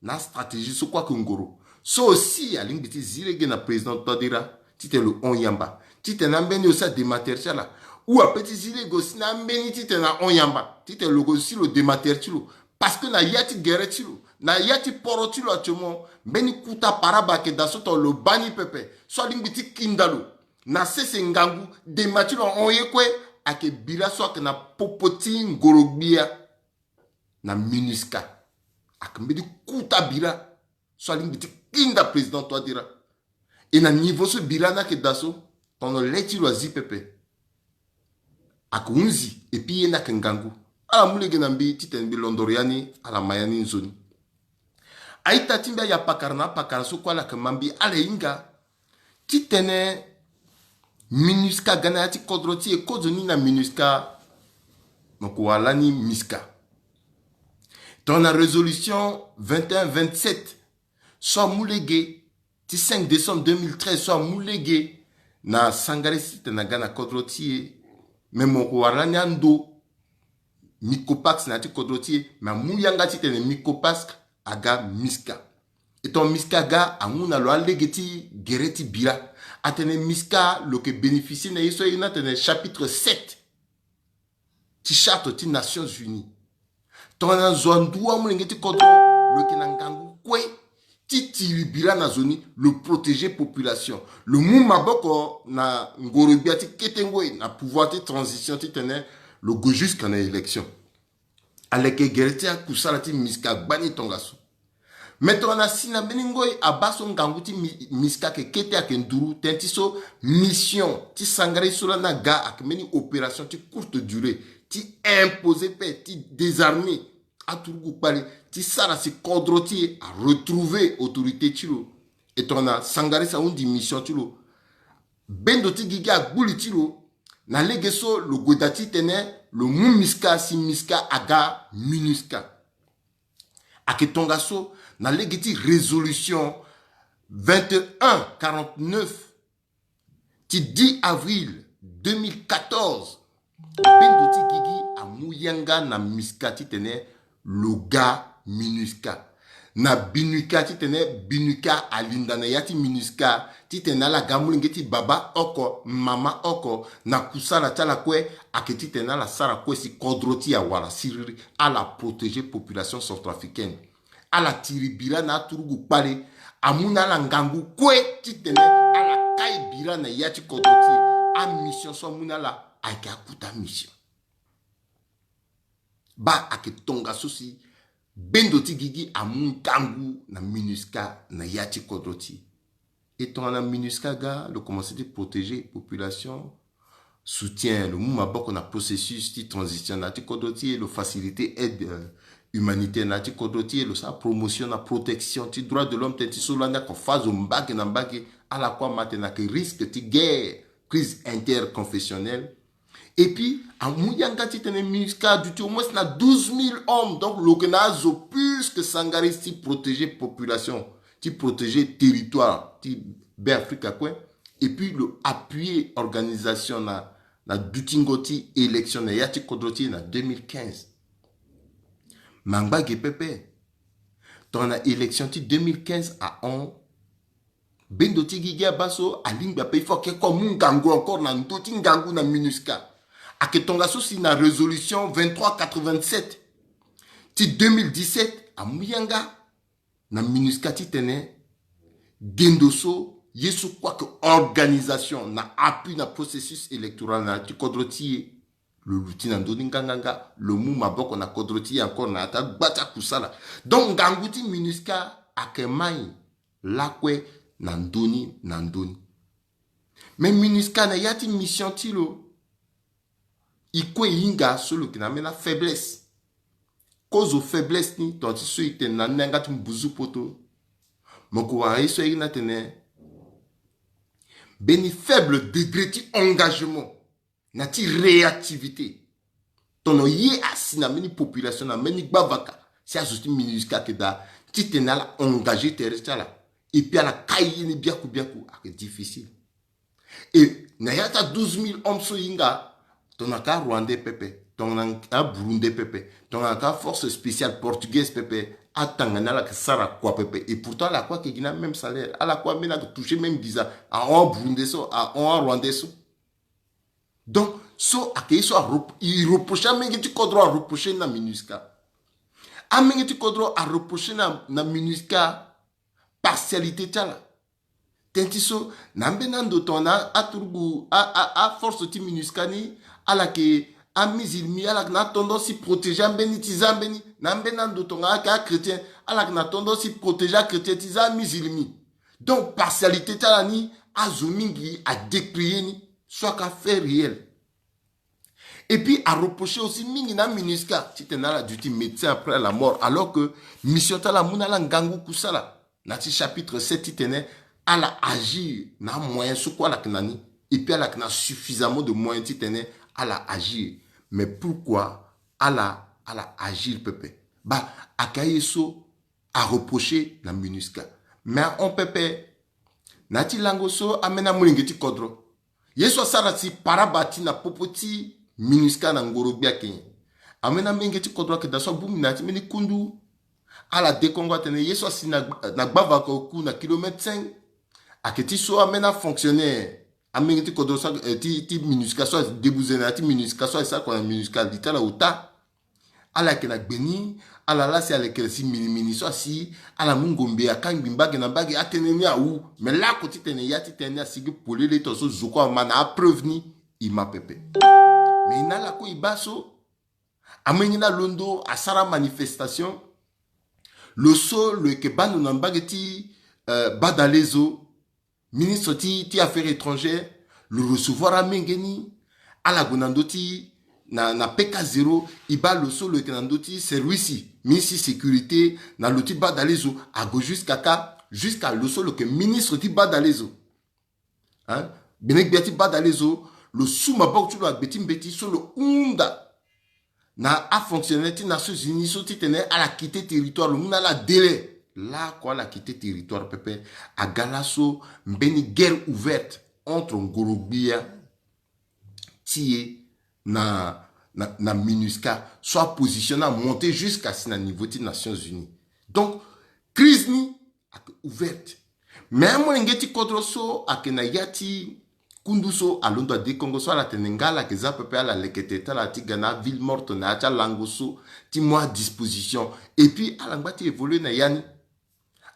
Na astratégie so kue ayeke ngoro. So aussi alingbi ti zi lege na président Touadéra titene lo hon yamba, titene ambeni aussi adéma tere ti ala. Ou apeut ti zi lege aussi na ambeni titene ahon yamba, titene lo aussi lo déma tere ti lo. Parce que na ya ti gere ti lo, na ya ti poro ti lo actuellement, mbeni kuta paraba ayeke daa so tongana lo baa ni pepe, so alingbi ti kinda lo. na sese ngangu, dema ti lo ahon ye kue. Ayeke bira so ayeke na popo ti ngoro-gbia na MINUSCA. Ayeke mbeni kota bira so alingbi ti kinda président Touadéra. E na niveau so bira ni ayeke daa so, tongana le ti lo azi pepe, ayeke hunzi, et puis ye ni ayeke ngangu. Ala mu lege na mbi titene mbi londoro ya ni, ala ma ya ni nzoni. A-ita ti mbi, aya pakara na apakara so kue ala yeke ma mbi, ala hinga titene MINUSCA aga na ya ti kodro ti e. Kozoni na MINUSCA, mo yeke wara lani MISCA. Tongana résolution vingt et un vingt-sept so amu lege ti cinq décembre deux mille treize so amu lege na Sangaré si titene aga na kodro ti e. Me mo yeke wara lani ando MICOPACS na ya ti kodro ti e, me amu yanga titene MICOPACS aga MISCA. E tongana MISCA aga, amu na lo alege ti gere ti bira. Atene MISCA lo yeke bénéficier na ye so airi ni atene chapitre sept ti charte ti Nations Unies. Tongana zo andua molenge ti kodro, lo yeke na ngangu kue ti tiri bira na zo ni, lo protéger population, lo mu maboko na ngoro-gbia ti kete ngoi na pouvoir ti transition titene lo gue jusque na élection. Aleke gere ti akusala ti MISCA gbani tongaso. Me tongana si na mbeni ngoi abaa so ngangu ti mi-, MISCA ayeke kete, ayeke nduru, tënë ti so mission ti Sangaré so lani aga ayeke mbeni opération ti courte durée ti imposer paix, ti désarmer aturugu kpale, ti sara si kodro ti e aretrouver autorité ti lo. E tongana Sangaré si ahundi mission ti lo, bendo ti gigi agbu li ti lo na lege so lo gue daa titene lo mu MISCA si MISCA aga MINUSCA. Ayeke tongaso na lege ti résolution vingt et un quarante-neuf ti dix avril deux mille quatorze. Bendo ti gigi amu yanga na MISCA titene lo ga MINUSCA. Na BINUCA titene BINUCA alinda na ya ti MINUSCA titene ala ga molenge ti baba oko, mama oko, na kusala ti ala kue ayeke titene ala sara kue si kodro ti e awara siriri, ala protéger population centrafricaine. Ala tiri bira na aturugu kpale, amu na ala ngangu kue titene ala kai bira na ya ti kodro ti e. Amission so amu na ala ayeke akota mission. Baa ayeke tongaso si bendo ti gigi amu ngangu na MINUSCA na ya ti kodro ti e. E tongana MINUSCA aga, lo commencer ti protéger population, soutien, lo mu maboko na processus ti transition na ya ti kodro ti e, lo faciliter aide, euh, humanitaire na ya ti kodro ti e, lo sara promotion na protection ti droit de l'homme, tënë ti so lani ako fâ zo mbage na mbage, ala kue ama tene ayeke risque ti guerre, crise interconfessionnelle. Et puis amu yanga titene MINUSCA aduti au moins na douze mille hommes. Donc lo yeke na azo plus que Sangaré ti protéger population, ti protéger territoire ti Beafrika kue. Et puis lo appuyer organisation na, na dutingo ti élection na ya ti kodro ti e na deux mille quinze. Mangba ge pepe. Tongana élection ti deux mille quinze ahon, bendo ti gigi abaa so alingbi ape, il faut ake kue amu ngangu encore na ndö ti ngangu na MINUSCA. Ayeke tongaso si na résolution vingt-trois quatre-vingt-sept ti deux mille dix-sept amu yanga na MINUSCA titene gendo so ye so kue ayeke organisation na appui na processus électoral na ya ti kodro ti e, lo luti na ndö ni nganganga, lo mu maboko na kodro ti e encore na ya ti agba ti akusala. Donc ngangu ti MINUSCA ayeke mai lakue na ndö ni na ndö ni. Me MINUSCA na ya ti mission ti lo, e kue e hinga so lo yeke na ambeni afaiblesse. Kozo faiblesse ni, tongana ti so e tene na ni na yanga ti mbuzu poto, mo yeke wara ye so airi ni atene mbeni faible degré ti engagement na ti réactivité. Tongana ye asi na mbeni population na mbeni gbavaka, si azo ti MINUSCA ayeke daa titene ala engager tere ti ala, et puis ala kai ye ni biaku biaku, ayeke difficile. Et na ya ti a douze mille hommes so e hinga, tongana ka Rwandais pepe, tongana ka Burundais pepe, tongana ka force spéciale portugaise pepe, atanga ni ala yeke sara kua pepe. Et pourtant ala kue ayeke gi ni amême salaire, ala kue ambeni ayeke toucher même visa, ahon aBurundais so, ahon aRwandais so. Donc so ayeke ye so a rep-, e reprocher amolenge ti kodro, a reprocher ni na MINUSCA. Amolenge ti kodro a reprocher na, na MINUSCA partialité ti ala. Tënë ti so na ambeni ando tongana aturugu a, a, a force ti MINUSCA ni, ala yeke amizilmi, ala yeke na atendance ti protéger ambeni ti za mbeni. Na ambeni ando tongana ala yeke achrétien, ala yeke na tendance ti protéger achrétien ti za amizilmi. Donc partialité ti ala ni, azo mingi adécrier ni. So ayeke afait réel. Et puis areprocher aussi mingi na MINUSCA titene ala duti médecin après la mort, alors que mission ti ala amu na ala ngangu kusala na ti chapitre sept titene ala agir na amoyen so kue ala yeke na ni. Et puis ala yeke na suffisamment de moyen titene ala agir. Mais pourquoi ala, ala agir pepe? Baa, ayeke aye so areprocher na MINUSCA. Mais ahon pepe na ya ti lango so ambeni amolenge ti kodro, ye so asara si paraba ti na popo ti MINUSCA na ngoro-gbia ayeke nyen? Ambeni amolenge ti kodro ayeke daa so abongbi na ya ti mbeni kundu. Ala dekongo atene ye so asi na, na gbavaka oku na kilomètre cinq, ayeke ti so ambeni afonctionnaire, amolenge ti kodro so, eh, ti, ti MINUSCA so adebuze na ya ti MINUSCA so asara kua na MINUSCA, li ti ala ota. Ala yeke na gbe ni, ala laa si alekere si minimini so asi, ala mu ngombe akangbi mbage na mbage, atënë ni awu. Me lako titene ya ti tënë ni asigi polele, tongaso zo kue ama na apreuve ni, e ma pepe. Me e na ala kue e baa so amolenge ni alondo asara manifestation. Lo so lo yeke baa ndo na mbage ti, eh, Badalezo, ministre ti, ti affaires étrangères, lo recevoir amolenge ni. Ala gue na ndö ti, na, na P K zéro, e baa lo so lo yeke na ndö ti service, ministre ti sécurité na lo ti Badalezo, ague jusqu'à ka, jusqu'à lo so lo yeke ministre ti Badalezo. Hein? Gbene-gbia ti Badalezo, lo su maboko ti lo na gbe ti mbeti so lo hunda na afonctionnaire ti Nations Unies so titene ala quitter territoire, lo mu na ala délai. Lako ala quitter territoire pepe, aga laso mbeni guerre ouverte entre ngoro-gbia ti e na, na, na MINUSCA, so aposition ni amonte jusqu'à si na niveau ti Nations Unies. Donc crise ni ayeke ouverte. Me amolenge ti kodro so ayeke na ya ti kundu so alondo adekongo so ala tene nga ala yeke za pepe, ala leke tere ti ala ti ga na aville morte na ya ti alango so ti mu adisposition. Et puis ala ngba ti évoluer na ya ni.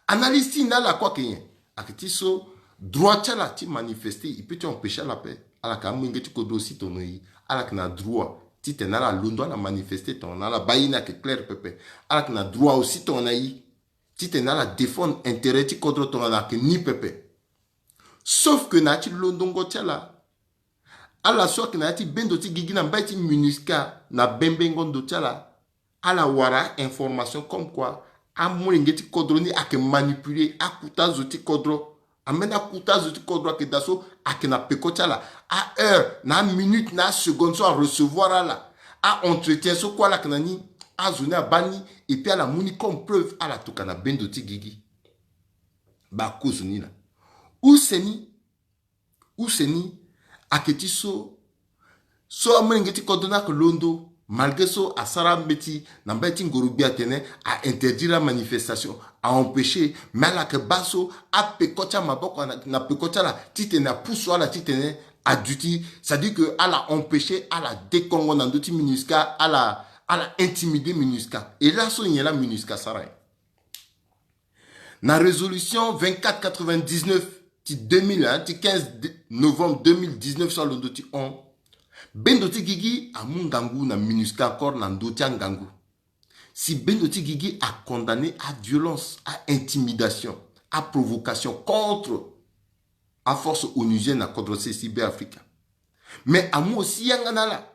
Analyse ti e na ala kue ayeke nyen? Ayeke ti so droit ti ala ti manifester, e peut ti empêcher ala ape. Ala yeke amolenge ti kodro aussi tongana e, ala yeke na droit titene ala londo ala manifester tongana ala baa ye ni ayeke clair pepe. Ala yeke na droit aussi tongana e titene ala défendre intérêt ti kodro tongana ayeke ni pepe. Sauf que na ya ti londongo ti ala, ala so ayeke na ya ti bendo ti gigi na mbai ti MINUSCA na bembengo ndo ti ala, ala wara information comme quoi amolenge ti kodro ni ayeke manipuler akuta zo ti kodro. Ambeni akuta zo ti kodro ayeke daa so ayeke na peko ti ala. Aheure na aminute na aseconde so arecevoir ala, a-entretien so kue ala yeke na ni, azo ni abaa ni. Et puis ala mu ni comme preuve, ala toka na bendo ti gigi. Baa kozo ni laa. Use ni, use ni ayeke ti so, so amolenge ti kodro ni ayeke londo, malgré so asara mbeti na mbage ti ngoro-gbia atene a-interdire amanifestation, a-empêcher, mais ala yeke baa so apeko ti amaboko na, na peko ti ala titene apusu ala titene aduti, c'est-à-dire que ala empêcher, ala dekongo na ndö ti MINUSCA, ala, ala intimider MINUSCA. Et laso nyen laa MINUSCA asara nyen? Na résolution vingt-quatre quatre-vingt-dix-neuf ti deux mille, hein, ti quinze de-, novembre deux mille dix-neuf so alondo ti hon, bendo ti gigi amu ngangu na MINUSCA encore na ndö ti angangu. Si bendo ti gigi acondamner aviolence, a-intimidation, aprovocation contre aforce onusienne na kodro sese ti Beafrika. Mais amu aussi yanga na ala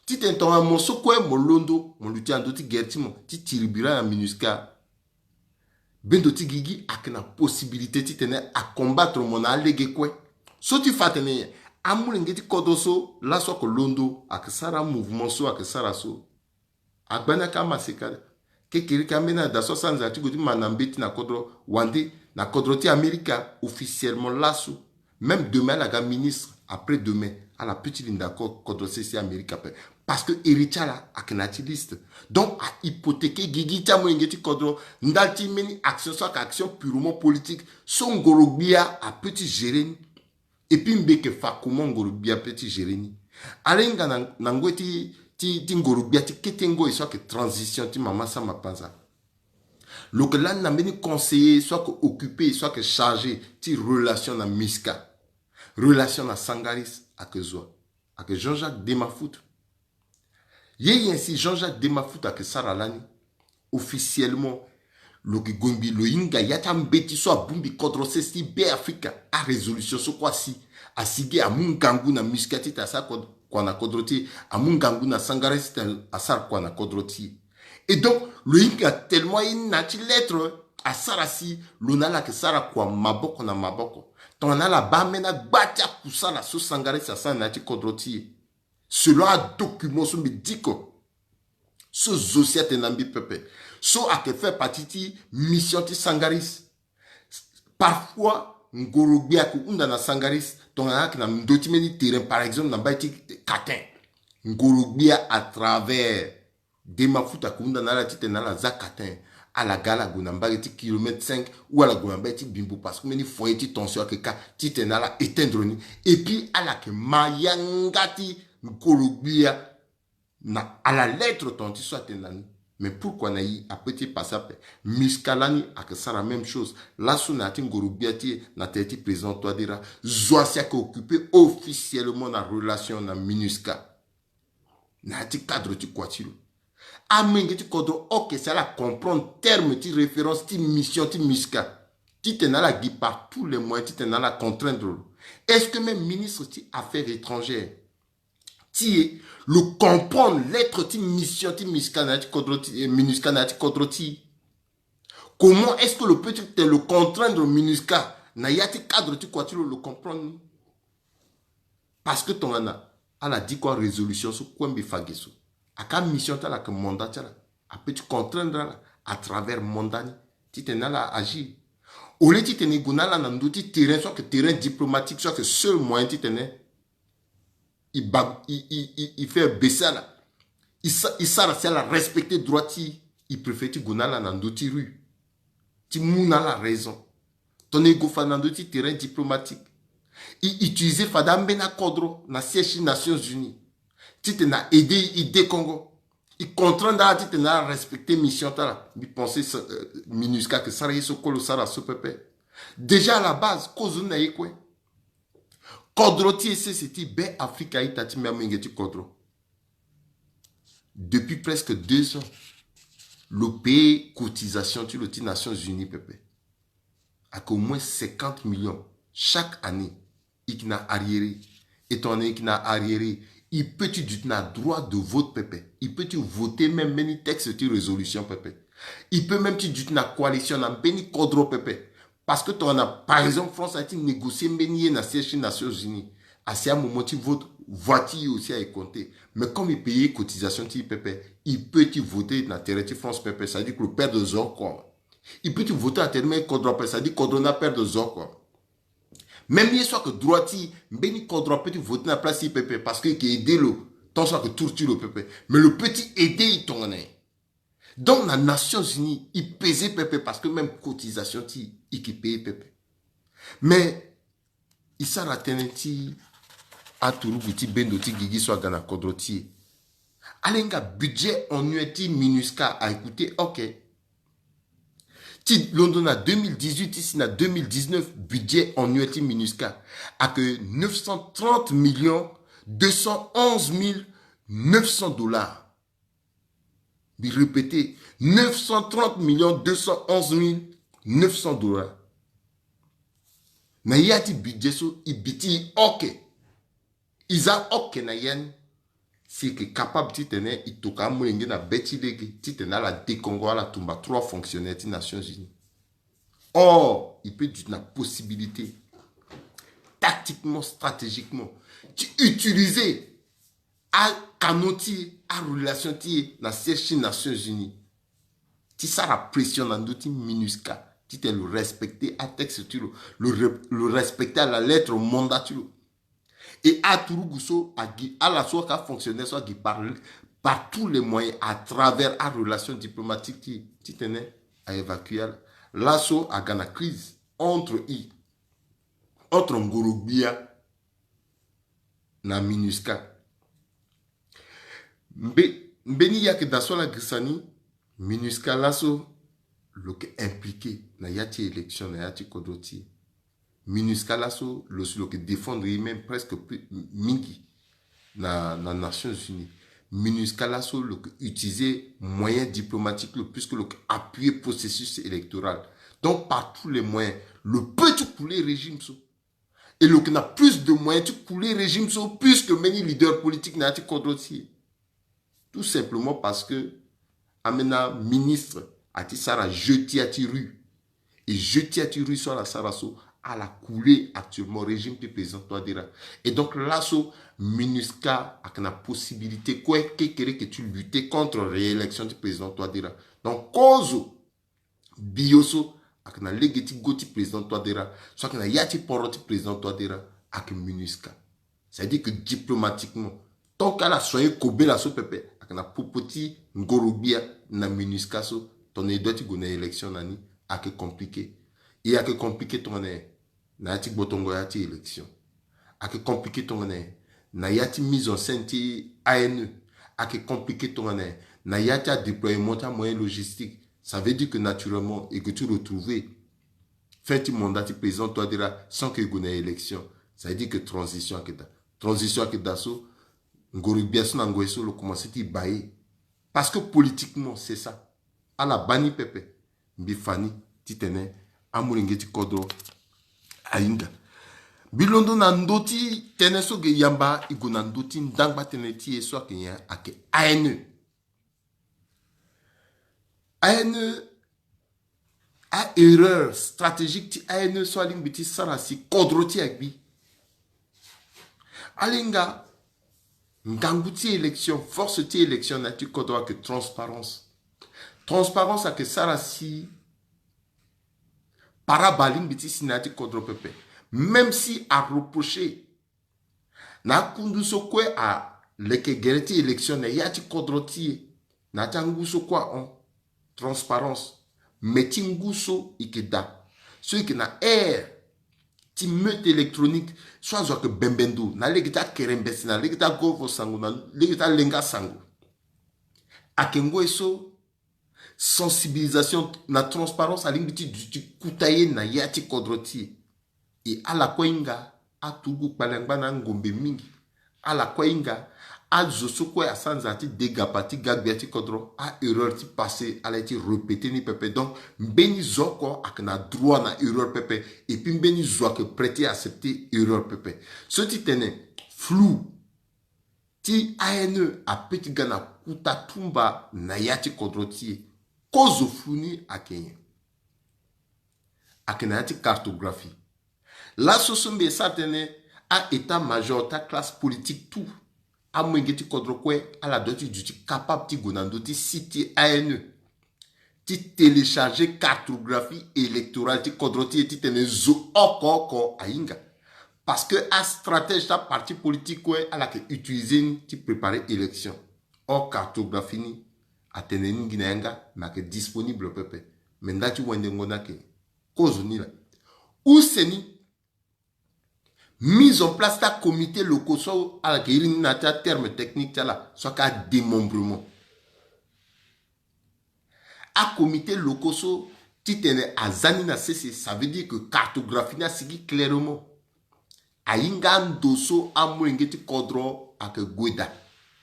titene tongana mo so kue mo londo, mo luti na ndö ti guerre ti mo, ti tiribira na MINUSCA, bendo ti gigi ayeke na possibilité titene acombattre mo na alege kue. So ti fa atene nyen? Amolenge ti kodro so laso ayeke londo ayeke sara amouvement so ayeke sara so, agbani ayeke amaseka. Kekereke ambeni ada so asanza ti gue ti ma na mbeti na kodro wande, na kodro ti Amerika officiellement laso. Même demain ala ga ministre, après demain ala peut ti linda ko-, kodro sese ti Amerika ape. Parce que iri ti ala ayeke na ya ti liste. Donc ahypothéquer gigi ti amolenge ti kodro ndali ti mbeni action so ayeke action purement politique so ngoro-gbia apeut ti gérer ni. Et puis mbi yeke fa comment ngoro-gbia apeut ti gérer ni. Ala hinga na, na ngoi ti, ti, ti ngoro-gbia ti kete ngoi so ayeke transition ti mama Sama Panza. Lo yeke lani na mbeni conseiller so ayeke occupé, so ayeke chargé ti relation na MISCA, relation na Sangaris, ayeke zo wa? Ayeke Jean-Jacques Demafoot. Ye nyen si Jean-Jacques Demafoot ayeke sara lani? Officiellement, lo yeke gongbi lo hinga ya ti ambeti so abongbi kodro sese ti Be Afrika, arésolution so kue asi. Asi ge amu ngangu na MISCA titene asara kua na kodro ti e, amu ngangu na Sangaris titene asara kua na kodro ti e. Et donc, lo hinga tellement ye ni na ya ti lettre, asara si lo na ala ayeke sara kua maboko na maboko. Tongana ala baa ambeni agba ti akusala so Sangaris asara na ya ti kodro ti e, selon adocument so mbi diko, so zo si atene na mbi pepe, so ayeke faire partie ti mission ti Sangaris. Parfois, ngoro-gbia ayeke hunda na Sangaris, tongana ayeke na ndö ti mbeni terrain, par exemple na mbai ti Katin. Ngoro-gbia à travers Demafoot ayeke hunda na ala titene ala za Katin, ala ga ala gue na mbage ti kilomètre cinq ou ala gue na mbage ti Bimbo, parce que mbeni foyer ti tension ayeke ka, titene ala éteindre ni. Et puis ala yeke ma yanga ti ngoro-gbia na à la lettre tongana ti so atene na ni. Mais pourquoi na e apeut ti e passé ape? MISCA lani ayeke sara même chose. Laso na ya ti ngoro-gbia ti e na tere ti président Touadéra, zo wa si ayeke occupé officiellement na relation na MINUSCA. Na ya ti cadre ti kua ti lo, amolenge ti kodro, ok, si ala comprendre terme ti référence ti mission ti MISCA, titene ala gi par tous les moyens titene ala contraindre lo. Est-ce que même ministre ti affaires étrangères ti e lo comprendre lettre ti mission ti MISCA na ya ti kodro ti, eh, MINUSCA na ya ti kodro ti e? Comment est-ce que lo peut ti tene lo contraindre MINUSCA na ya ti cadre ti kua ti lo, lo comprendre ni? Parce que tongana ala diko arésolution so kue mbi fa ge so, ayeke amission ti ala, ayeke mandat ti ala, apeut ti contraindre ala à travers mandat ni titene ala agir. Au lieu titene e gue na ala na ndö ti terrain so ayeke terrain diplomatique, so ayeke seul moyen titene e ba, e, e, e, e faire baisser ala, e sa, e sara si ala respecter droit ti e, e préfère ti gue na ala na ndö ti rue ti mu na ala raison. Tongana e gue fa na ndö ti terrain diplomatique, e utiliser fade ambeni akodro na siège ti Nations Unies titene a aider e, e dekongo, e contraindre ala titene ala respecter mission ti ala. Mbi pense, euh, MINUSCA ayeke sara ye so kue lo sara so pepe. Déjà à la base, kozoni na ye kue. Kodro ti e sese ti Be Afrika, a-ita ti mbi, amolenge ti kodro, depuis presque deux ans, lo paye cotisation ti lo ti Nations Unies pepe. Ayeke au moins cinquante millions chaque année. E yeke na arriéré. E tongana e yeke na arriéré, e peut ti duti na droit de vote pepe. E peut ti voter même mbeni texte ti résolution pepe. E peut même ti duti na coalition na mbeni kodro pepe. Parce que tongana, par exemple, France aye ti négocier mbeni ye na siège ti Nations Unies, asi amoment ti vote, voix ti e aussi aye compter. Mais comme e paye cotisation ti e pepe, e peut ti voter na tere ti France pepe, c'est-à-dire que lo perdre zo oko. E peut ti voter na tere ti mbeni kodro ape, c'est-à-dire kodro ni aperdre zo oko. Même ye so ayeke droit ti e, mbeni kodro apeut ti voter na place ti e pepe, parce que e yeke aider lo tant so ayeke tour ti lo pepe. Mais lo peut ti aider e tongana nyen? Donc na Nations Unies e peser pepe, parce que même cotisation ti e, e yeke payer pepe. Mais e sara tënë ti aturugu ti bendo ti gigi so aga na kodro ti e. Ala hinga budget annuel ti MINUSCA a écouter, ok. Ti londo na deux mille dix-huit ti si na deux mille dix-neuf, budget annuel ti MINUSCA ayeke neuf cent trente millions deux cent onze mille neuf cents dollars. Mbi répéter, neuf cent trente millions deux cent onze mille neuf cents dollars. Na ya ti budget so e bi ti e, ok. E za ok na ya ni. Si e yeke capable titene e toka amolenge na be ti lege titene ala dekongo, ala tumba trois fonctionnaires ti Nations Unies. Or e peut duti na possibilité, tactiquement, stratégiquement, ti utiliser acanon ti e, arelation ti e na siège ti Nations Unies, ti sara pression na ndö ti MINUSCA titene lo respecter atexte ti lo, lo re-, lo respecter ala lettre mandat ti lo. Et aturugu so agi, ala so ayeke afonctionnaire so agi par, par tous les moyens à travers arelation diplomatique ti, titene a évacuer ala. Laso aga na crise entre e, entre ngoro-gbia na MINUSCA. Mbe, mbeni ye ayeke daa so ala girisa ni, MINUSCA laso lo yeke impliqué na ya ti élection na ya ti kodro ti e. MINUSCA laso lo si lo yeke défendre ye même presque plus mingi na, na Nations Unies. MINUSCA laso lo yeke utiliser moyen diplomatique lo, puisque lo yeke appuyer processus électoral. Donc par tous les moyens lo peut ti kule régime so. Et lo yeke na plus de moyens ti kule régime so plus que mbeni leader politique na ya ti kodro ti e. Tout simplement parce que ambeni aministre ati sara jeu ti ya ti rue. Et jeu ti ya ti rue so ala sara so, ala kule actuellement régime ti président Touadéra. Et donc laso MINUSCA ayeke na possibilité kue kekereke ti lutter contre réélection ti président Touadéra. Donc kozo bio so ayeke na lege ti go ti président Touadéra, so ayeke na ya ti poro ti président Touadéra, ayeke MINUSCA. C'est-à-dire que diplomatiquement, tant que ala soigner kobela so pepe, ayeke na popo ti ngoro-gbia na MINUSCA so, tongana e doit ti gue na élection na ni, ayeke compliqué. E ayeke compliqué tongana nyen? Na ya ti gbotongo ya ti élection. Ayeke compliqué tongana nyen? Na ya ti mise en scène ti A N E. Ayeke compliqué tongana nyen? Na ya ti adéploiement ti amoyen logistique. Ça veut dire que naturellement e ke ti retrouver fin ti mandat ti président Touadéra sans que e gue na élection. Ça veut dire que transition ayeke daa. Transition ayeke daa so, ngoro-gbia so na ngoi so lo commencé ti baa ye. Parce que politiquement c'est ça. Ala baa ni pepe. Mbi fa ni titene amolenge ti kodro ahinga. Mbi londo na ndö ti tënë so ge yamba e gue na ndö ti ndangba tënë ti e so ayeke nyen? Ayeke A N E. A N E, a erreur stratégique ti A N E so alingbi ti sara si kodro ti e agbi. Alinga ngangu ti élection, force ti élection na ya ti kodro ayeke transparence. Transparence ayeke sara si paraba alingbi ti si na ya ti kodro pepe. Même si areproché na akundu so kue aleke gere ti élection na ya ti kodro ti e, na ya ti angu so kue ahon, transparence. Mais ti ngu so e ke daa, so e ke na ère ti meute électronique, so azo ayeke bembe ndo na lege ti akerembese, na lege ti agovo sango, na lege ti alenga sango. Ayeke ngoi so sensibilisation na transparence alingbi ti duti kuta ye na ya ti kodro ti e. E ala kue hinga aturugu kpale angba na angombe mingi. Ala kue hinga azo so kue asara nzara ti degapa ti ga gbia ti kodro, a erreur ti passé ala ye ti répéter ni pepe. Donc mbeni zo oko ayeke na droit na erreur pepe. Et puis mbeni zo ayeke prêt ti accepter erreur pepe. So ti tene flou ti A N E ape ti ga na kuta tumba na ya ti kodro ti e. Kozo flou ni ayeke nyen? Ayeke na ya ti cartographie. Laso so mbi e sara tënë, a état major ti aclasse politique tout, amolenge ti kodro kue, ala doit ti duti capable ti gue na ndö ti site ti A N E ti télécharger cartographie électorale ti kodro ti e titene zo oko oko ahinga. Parce que astratège ti aparti politique kue ala yeke utiliser ni ti préparer élection. Or cartographie ni atene ni ngi na yanga, mais ayeke disponible pepe. Mais nda ti wendengo ni ayeke kozo ni laa. Use ni mise en place ti acomité locaux so ala yeke iri ni na ya ti aterme technique ti ala so ayeke adémembrement. Acomité locaux so titene aza ni na sese, ça veut dire que cartographie ni asigi clairement. Ahinga ando so amolenge ti kodro ayeke gue daa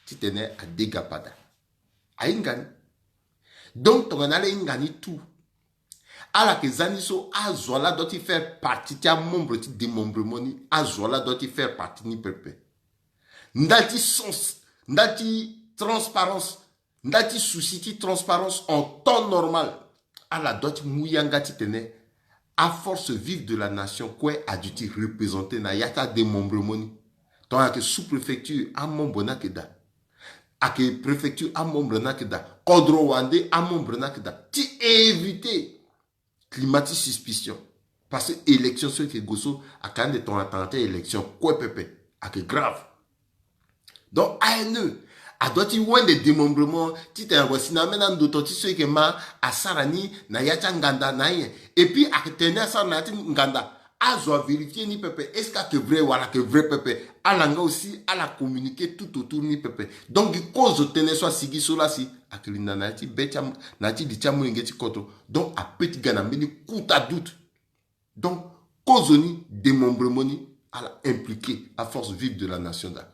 titene adegapa daa. Ahinga ni. Donc tongana ala hinga ni tout, ala yeke za ni so azo ala doit ti faire partie ti amembre ti démembrement ni, azo ala doit ti faire partie ni pepe. Nda ti sens, nda ti transparence, nda ti souci ti transparence en temps normal, ala doit ti mu yanga titene aforce vive de la nation kue aduti représenter na ya ti adémembrement ni. Tongana ayeke sous-préfecture, amembre ni ayeke daa. Ayeke préfecture, amembre ni ayeke daa. Kodro wande, amembre ni ayeke daa. Ti éviter climat ti suspicion. Parce que élection so eke gue so ayeke ande tongana tanga ti élection kue pepe. Ayeke grave. Donc A N E adoit ti wende démembrement titene ague asi na ambeni andoto ti so eke ma asara ni na ya ti anganda na anyen. Et puis ayeke tene ni asara na ya ti nganda, azo avérifier ni pepe, est-ce que ayeke vrai wala ayeke vrai pepe? Ala nga aussi ala communiquer tout autour ni pepe. Donc gi kozo tënë so asigi so laa si ayeke linda na ya ti be ti am-, na ya ti li ti amolenge ti kodro. Donc ape ti ga na mbeni kota doute. Donc kozoni, démembrement ni, ala impliquer aforce vive de la nation daa.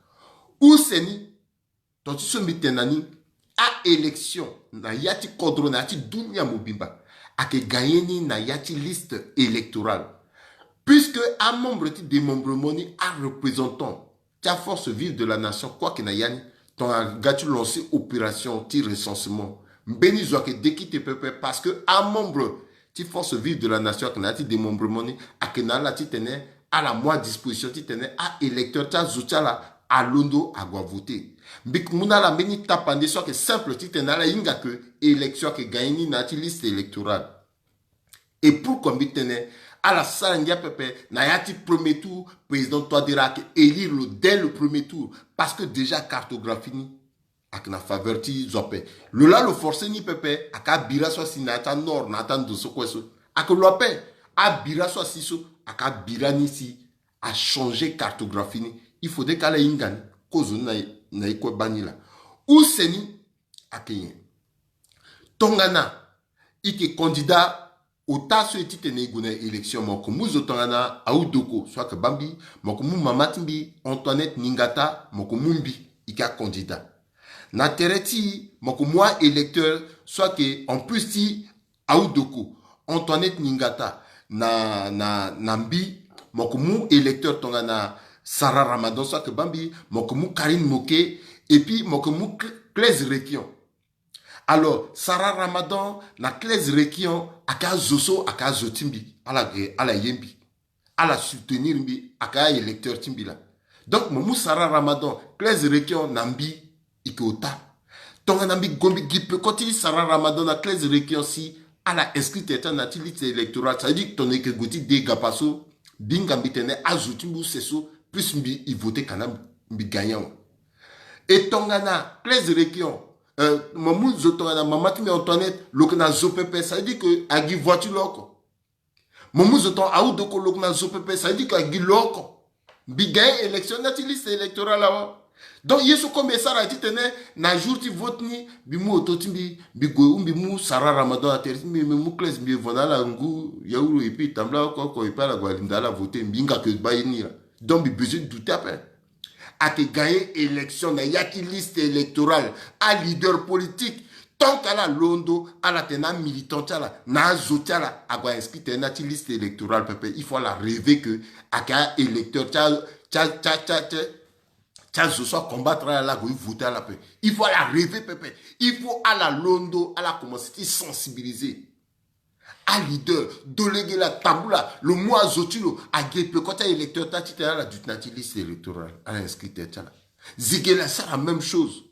Use ni, ton ti so mbi tene na ni, a-élection na ya ti kodro, na ya ti dunia mobimba, ayeke gagner ni na ya ti liste électorale. Puisque amembre ti démembrement ni, areprésentant ti aforce vive de la nation kue ayeke na ya ni, tongana aga ti lancer opération ti recensement, mbeni zo ayeke dekite pepe, parce que amembre ti force vive de la nation ayeke na ya ti démembrement ni, ayeke na ala titene ala mu adisposition titene a-électeur ti azo ti ala alondo ague avoter. Mbi yeke mu na ala mbeni tapande so ayeke simple titene ala hinga ke élection ayeke gagner ni na ya ti liste électorale. Et pourquoi mbi tene ala sara ngia pepe? Na ya ti premier tour, président Touadéra ayeke élire lo dès le premier tour, parce que déjà cartographie ni ayeke na faveur ti zo ape. Lo laa lo forcer ni pepe, ayeke abira so asi na ya ti anord, na ya ti ando so kue so. Ayeke lo ape, abira so asi so ayeke abira ni si achanger cartographie ni. Il faudrait ke ala hinga ni, kozoni na, na e kue baa ni laa. Use ni ayeke nyen? Tongana i yeke candidat, ota so e titene e gue na élection, mo yeke mu zo tongana Audoko so ayeke baa mbi, mo yeke mu mama ti mbi Antoinette Ningata, mo yeke mu mbi, e yeke acandidat. Na tere ti e, mo yeke mu a-électeur so ayeke en plus ti Audoko, Antoinette Ningata, na, na, na mbi, mo yeke mu électeur tongana Sarah Ramadan so ayeke baa mbi, mo yeke mu Carine Moke, et puis mo yeke mu Cl-, Claise Requion. Alors Sarah Ramadan na Claise Requion ayeke azo so ayeke azo ti mbi, ala yeke, ala ye mbi, ala soutenir mbi, ayeke a-électeur ti mbi laa. Donc mo mu Sarah Ramadan, Claise Requion na mbi, e yeke ota. Tongana mbi gue mbi gi peko ti Sarah Ramadan na Claise Requion si ala inscrit tere ti ala na ya ti liste électorale, ça veut dire tongana e yeke gue ti de gapa so, mbi hinga mbi tene azo ti mbi use so plus mbi e voter kana mbi, mbi gagner awe. E tongana Claise Requion, euh, mo mu zo tongana mama ti mbi Antoinette, lo yeke na zo pepe, ça veut dire que agi voix ti lo oko. Mo mu zo tongana Audoko, lo yeke na zo pepe, ça veut dire que agi lo oko. Mbi gagner élection na ya ti liste électorale awe. Donc ye so kue mbi e sara titene na jour ti vote ni, mbi mu auto ti mbi, mbi gue ou mbi mu Sarah Ramadan na tere ti mbi, mbi mu Claise, mbi e vo na ala ngu yaourt et puis tambula oko oko et puis ala gue alinda ala voter, mbi hinga ke baa ye ni laa. Donc mbi besoin douter ape. Ayeke gagner élection na ya ti liste électorale, aleader politique, tant que ala londo ala tene na amilitant ti ala, na azo ti ala ague a-inscrit tene na ya ti liste électorale pepe, il faut ala rêver que ayeke a-électeur ti a, ti a, ti a, ti a, ti a, ti azo so acombattre ala, ala gue voter ala ape. Il faut ala rêver pepe. Il faut ala londo ala commencer ti sensibiliser. Aleader, dolege la, tambula, lo mu azo ti lo, agi peko ti a-électeur ti ala titene ala duti na ya ti liste électorale, ala inscrit tere ti ala. Zege la sara même chose.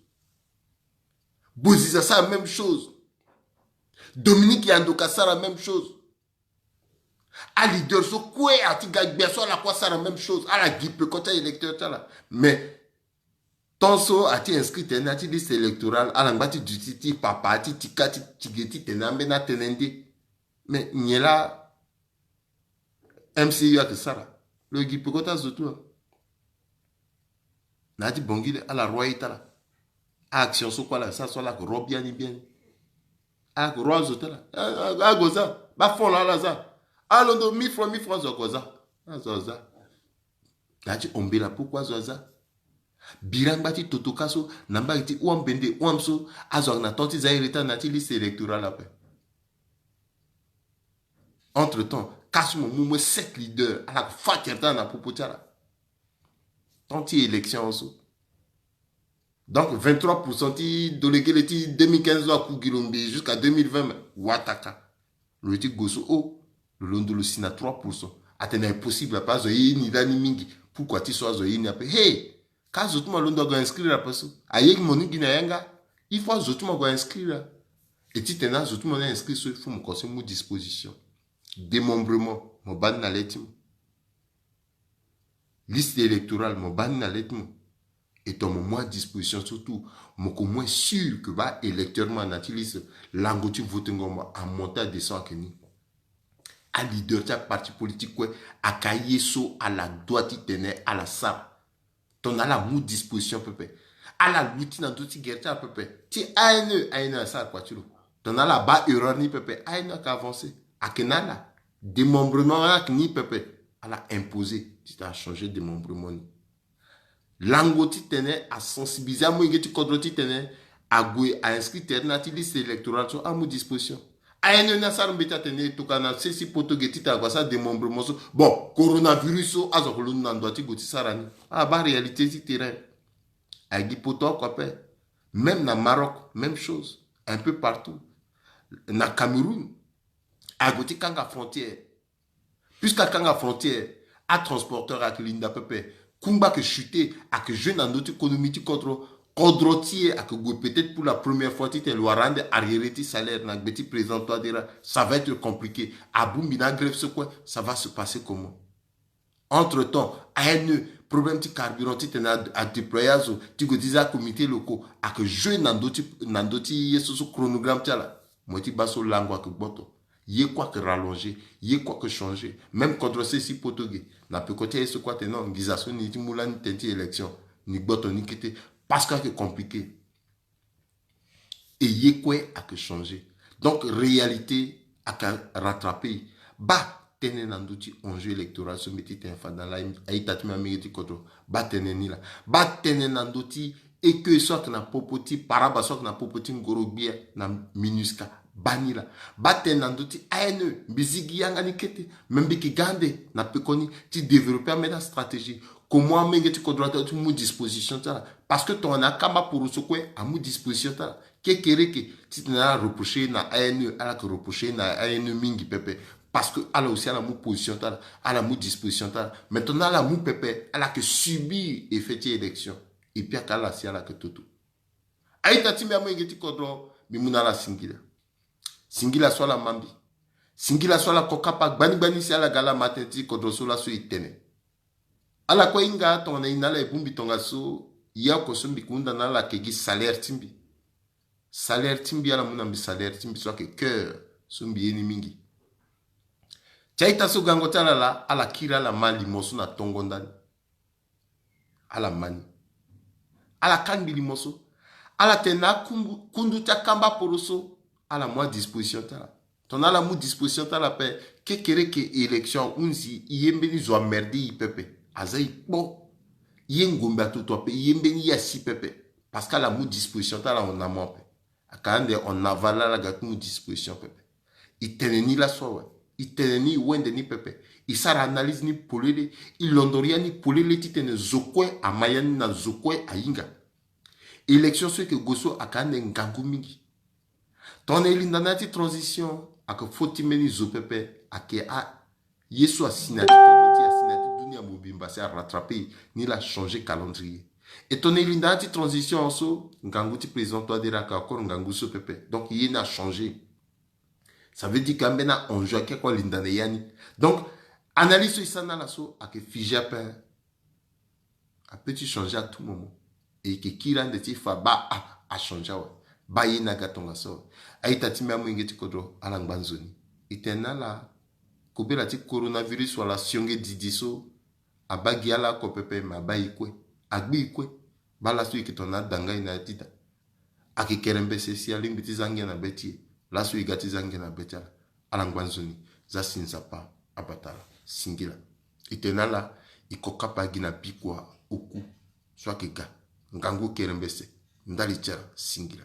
Boziza sara même chose. Dominique Yandoka sara même chose. Aleader so kue ati ga gbia so ala kue asara même chose, ala gi peko ti a-électeur ti ala. Mais tant so ati inscrit tene na ya ti liste électorale, ala ngba ti duti ti papa, ti tika, ti tige titene ambeni atene nde. Mais nyen laa M C U ayeke sara? Lo gi peko ti azo ti lo. Na ya ti Bangui le, ala roi ye ti ala. A-action so kue ala sara so, ala yeke roi biani biani. Ala yeke roi azo ti ala. A, a, ague za. Baa fond laa ala za. Alondo mille francs, mille francs, azo ague za. Azo aza. Na ya ti Ombela, pourquoi azo aza? Bira ngba ti toto ka so, na mbage ti Ouambende, Ouam so, azo ayeke na temps ti za iri ti ala na ya ti liste électorale ape. Entre temps, ka so mo mu au moins sept leaders, ala yeke fa tere ti ala na popo ti ala. Temps ti élection so. Donc vingt-trois pour cent ti dolege le ti deux mille quinze so aku gi lo ngbii jusqu'à deux mille vingt, me wataka. Lo ye ti gue so, oh, lo londo lo si na trois pour cent. Atene aye possible ape, azo aye ni lani mingi. Pourquoi ti so azo aye ni ape? Hey! Ka azo ti mo alondo ague inscrire ape so, aye gi mo ni gi na yanga. Il faut azo ti mo ague inscrire. E titene azo ti mo ni a-inscrire so, il faut mo commencer mu disposition. Démembrement, mo baa ni na le ti mo. Liste électorale, mo baa ni na le ti mo. E ton mo mu a-disposition, surtout mo yeke moins sûr que baa électeur mo na ya ti liste, lango ti votengo mo amonte adescend ayeke ni. aleader ti aparti politique kue, ayeke aye so ala doit titene ala sara. Tongana ala mu disposition pepe, ala luti na ndö ti guerre ti ala pepe. Ti A N E, A N E asara kua ti lo. Tongana ala baa erreur ni pepe, A N E ayeke avancer. Ayeke na ala, démembrement ayeke ni pepe. Ala imposer titene achanger démembrement ni. Lango titene asensibiliser amolenge ti kodro titene ague ainscrit tere na ya ti liste électorale so, amu disposition. A N E ni asara mbeti atene e tokua na sese poto ge titene ague asara démembrement so. Bon, coronavirus so azo ake londo na ndo ti gue ti sara ni. Abaa réalité ti terrain. Aye gi poto oko ape. Même na Maroc, même chose. Un peu partout. Na Cameroun, ague ti kanga frontière. Puisque akanga frontière, atransporteur ayeke linda pepe. Kungba ayeke chuter, ayeke jouer na ndö ti économie ti kodro. Kodro ti e ayeke gue peut-être pour la première fois titene lo wara ande arriéré ti salaire na gbe ti président Touadéra. Ça va être compliqué. Abongbi na agrève so kue, ça va se passer comment? Entre-temps, A N E, problème ti carburant titene a, adéployer azo ti gue ti za comité locaux, ayeke jouer na ndö ti, na ndö ti ye so so chronogramme ti ala. Mo ye ti baa so lango ayeke gboto. Ye kue ayeke rallonger, ye kue ayeke changer. Même kodro sese ti poto ge, na peko ti aye so kue atene non, nginza so ni ye ti mu lani tene ti élection, ni gboto ni kete. Parce que ayeke compliqué. E ye kue ayeke changer. Donc réalité ayeke rattraper. Baa tënë na ndö ti enjeu électoral so mbi ti tene fade na ala, a-ita ti mbi, amolenge ti kodro. Baa tënë ni laa. Baa tënë na ndö ti eke so ayeke na popo ti paraba so ayeke na popo ti ngoro-gbia na MINUSCA. Baa ni laa. Baa tënë na ndö ti A N E. Mbi zi gi yanga ni kete. Me mbi yeke ga ande na pekoni ti développer ambeni astratégie. Comment amolenge ti kodro adoit ti mu disposition ti ala? Parce que tongana akamba poroso kue amu disposition ti ala. Kekereke, titene ala reprocher na A N E, ala yeke reprocher na A N E mingi pepe. Parce que ala aussi ala mu position ti ala, ala mu disposition ti ala. Mais tongana ala mu pepe, ala yeke subir effet ti élection. Et puis ayeke ala si ala yeke toto. A-ita ti mbi, amolenge ti kodro, mbi mu na ala singila. Singila so ala ma mbi. Singila so ala ko kapa gbani gbani si ala ga ala ma tënë ti kodro so laso e tene. Ala kue ahinga tongana e na ala e bongbi tongaso, ye oko so mbi yeke hunda na ala ayeke gi salaire ti mbi. Salaire ti mbi, ala mu na mbi salaire ti mbi so ayeke cœur so mbi ye ni mingi. Ti a-ita so gango ti ala laa, ala kiri ala ma limo so na tongo ndani. Ala ma ni. Ala kangbi limo so. Ala tene na akundu, kundu ti akamba poro so, ala mu adisposition ti ala. Tongana ala mu disposition ti ala ape, kekereke élection ahunzi, e ye mbeni zo amerde e pepe. Aza e kpo. E ye ngombe atutu ape, e ye mbeni ye asi pepe. Parce que ala mu disposition ti ala en amont ape. Aka ande en aval ala ga ti mu disposition pepe. E tene ni laso awe. E tene ni, e wende ni pepe. E sara analyse ni polele. E londoro ya ni polele titene zo kue ama ya ni na zo kue ahinga. Élection so e yeke gue so aka ande ngangu mingi. Tongana e linda na ya ti transition, ake fo ti mbeni zo pepe, ake a, ye so asi na ya ti kodro ti e, asi na ya ti dunia mobimba si a rattraper e, ni la changer calendrier. E tongana e linda na ya ti transition so, ngangu ti président Touadéra ake encore ngangu so pepe. Donc ye ni a changer. Ça veut dire que ambeni a-enjeu ake kue alinda na ya ni. Donc analyse so e sara na ala so ake figé ape. A peut ti changer à tout moment. E yeke kiri ande ti fa baa a, a changer awe. Baa ye ni aga tongaso awe. A-ita ti mbi, amolenge ti kodro, ala ngba nzoni. E tene na ala, kobela ti coronavirus wala sionge didi so abaa gi ala oko pepe, me abaa e kue. Agbi e kue. Baa laso e yeke tongana adangai na ya ti da. Ake kerembese si alingbi ti za ngia na be ti e. Laso e ga ti za ngia na be ti ala. Ala ngba nzoni. Za si Nzapa abata ala. Singila. E tene na ala, e ko kapa gi na bikua oku so ake ga. Ngangu kerembese. Ndali ti ala. Singila.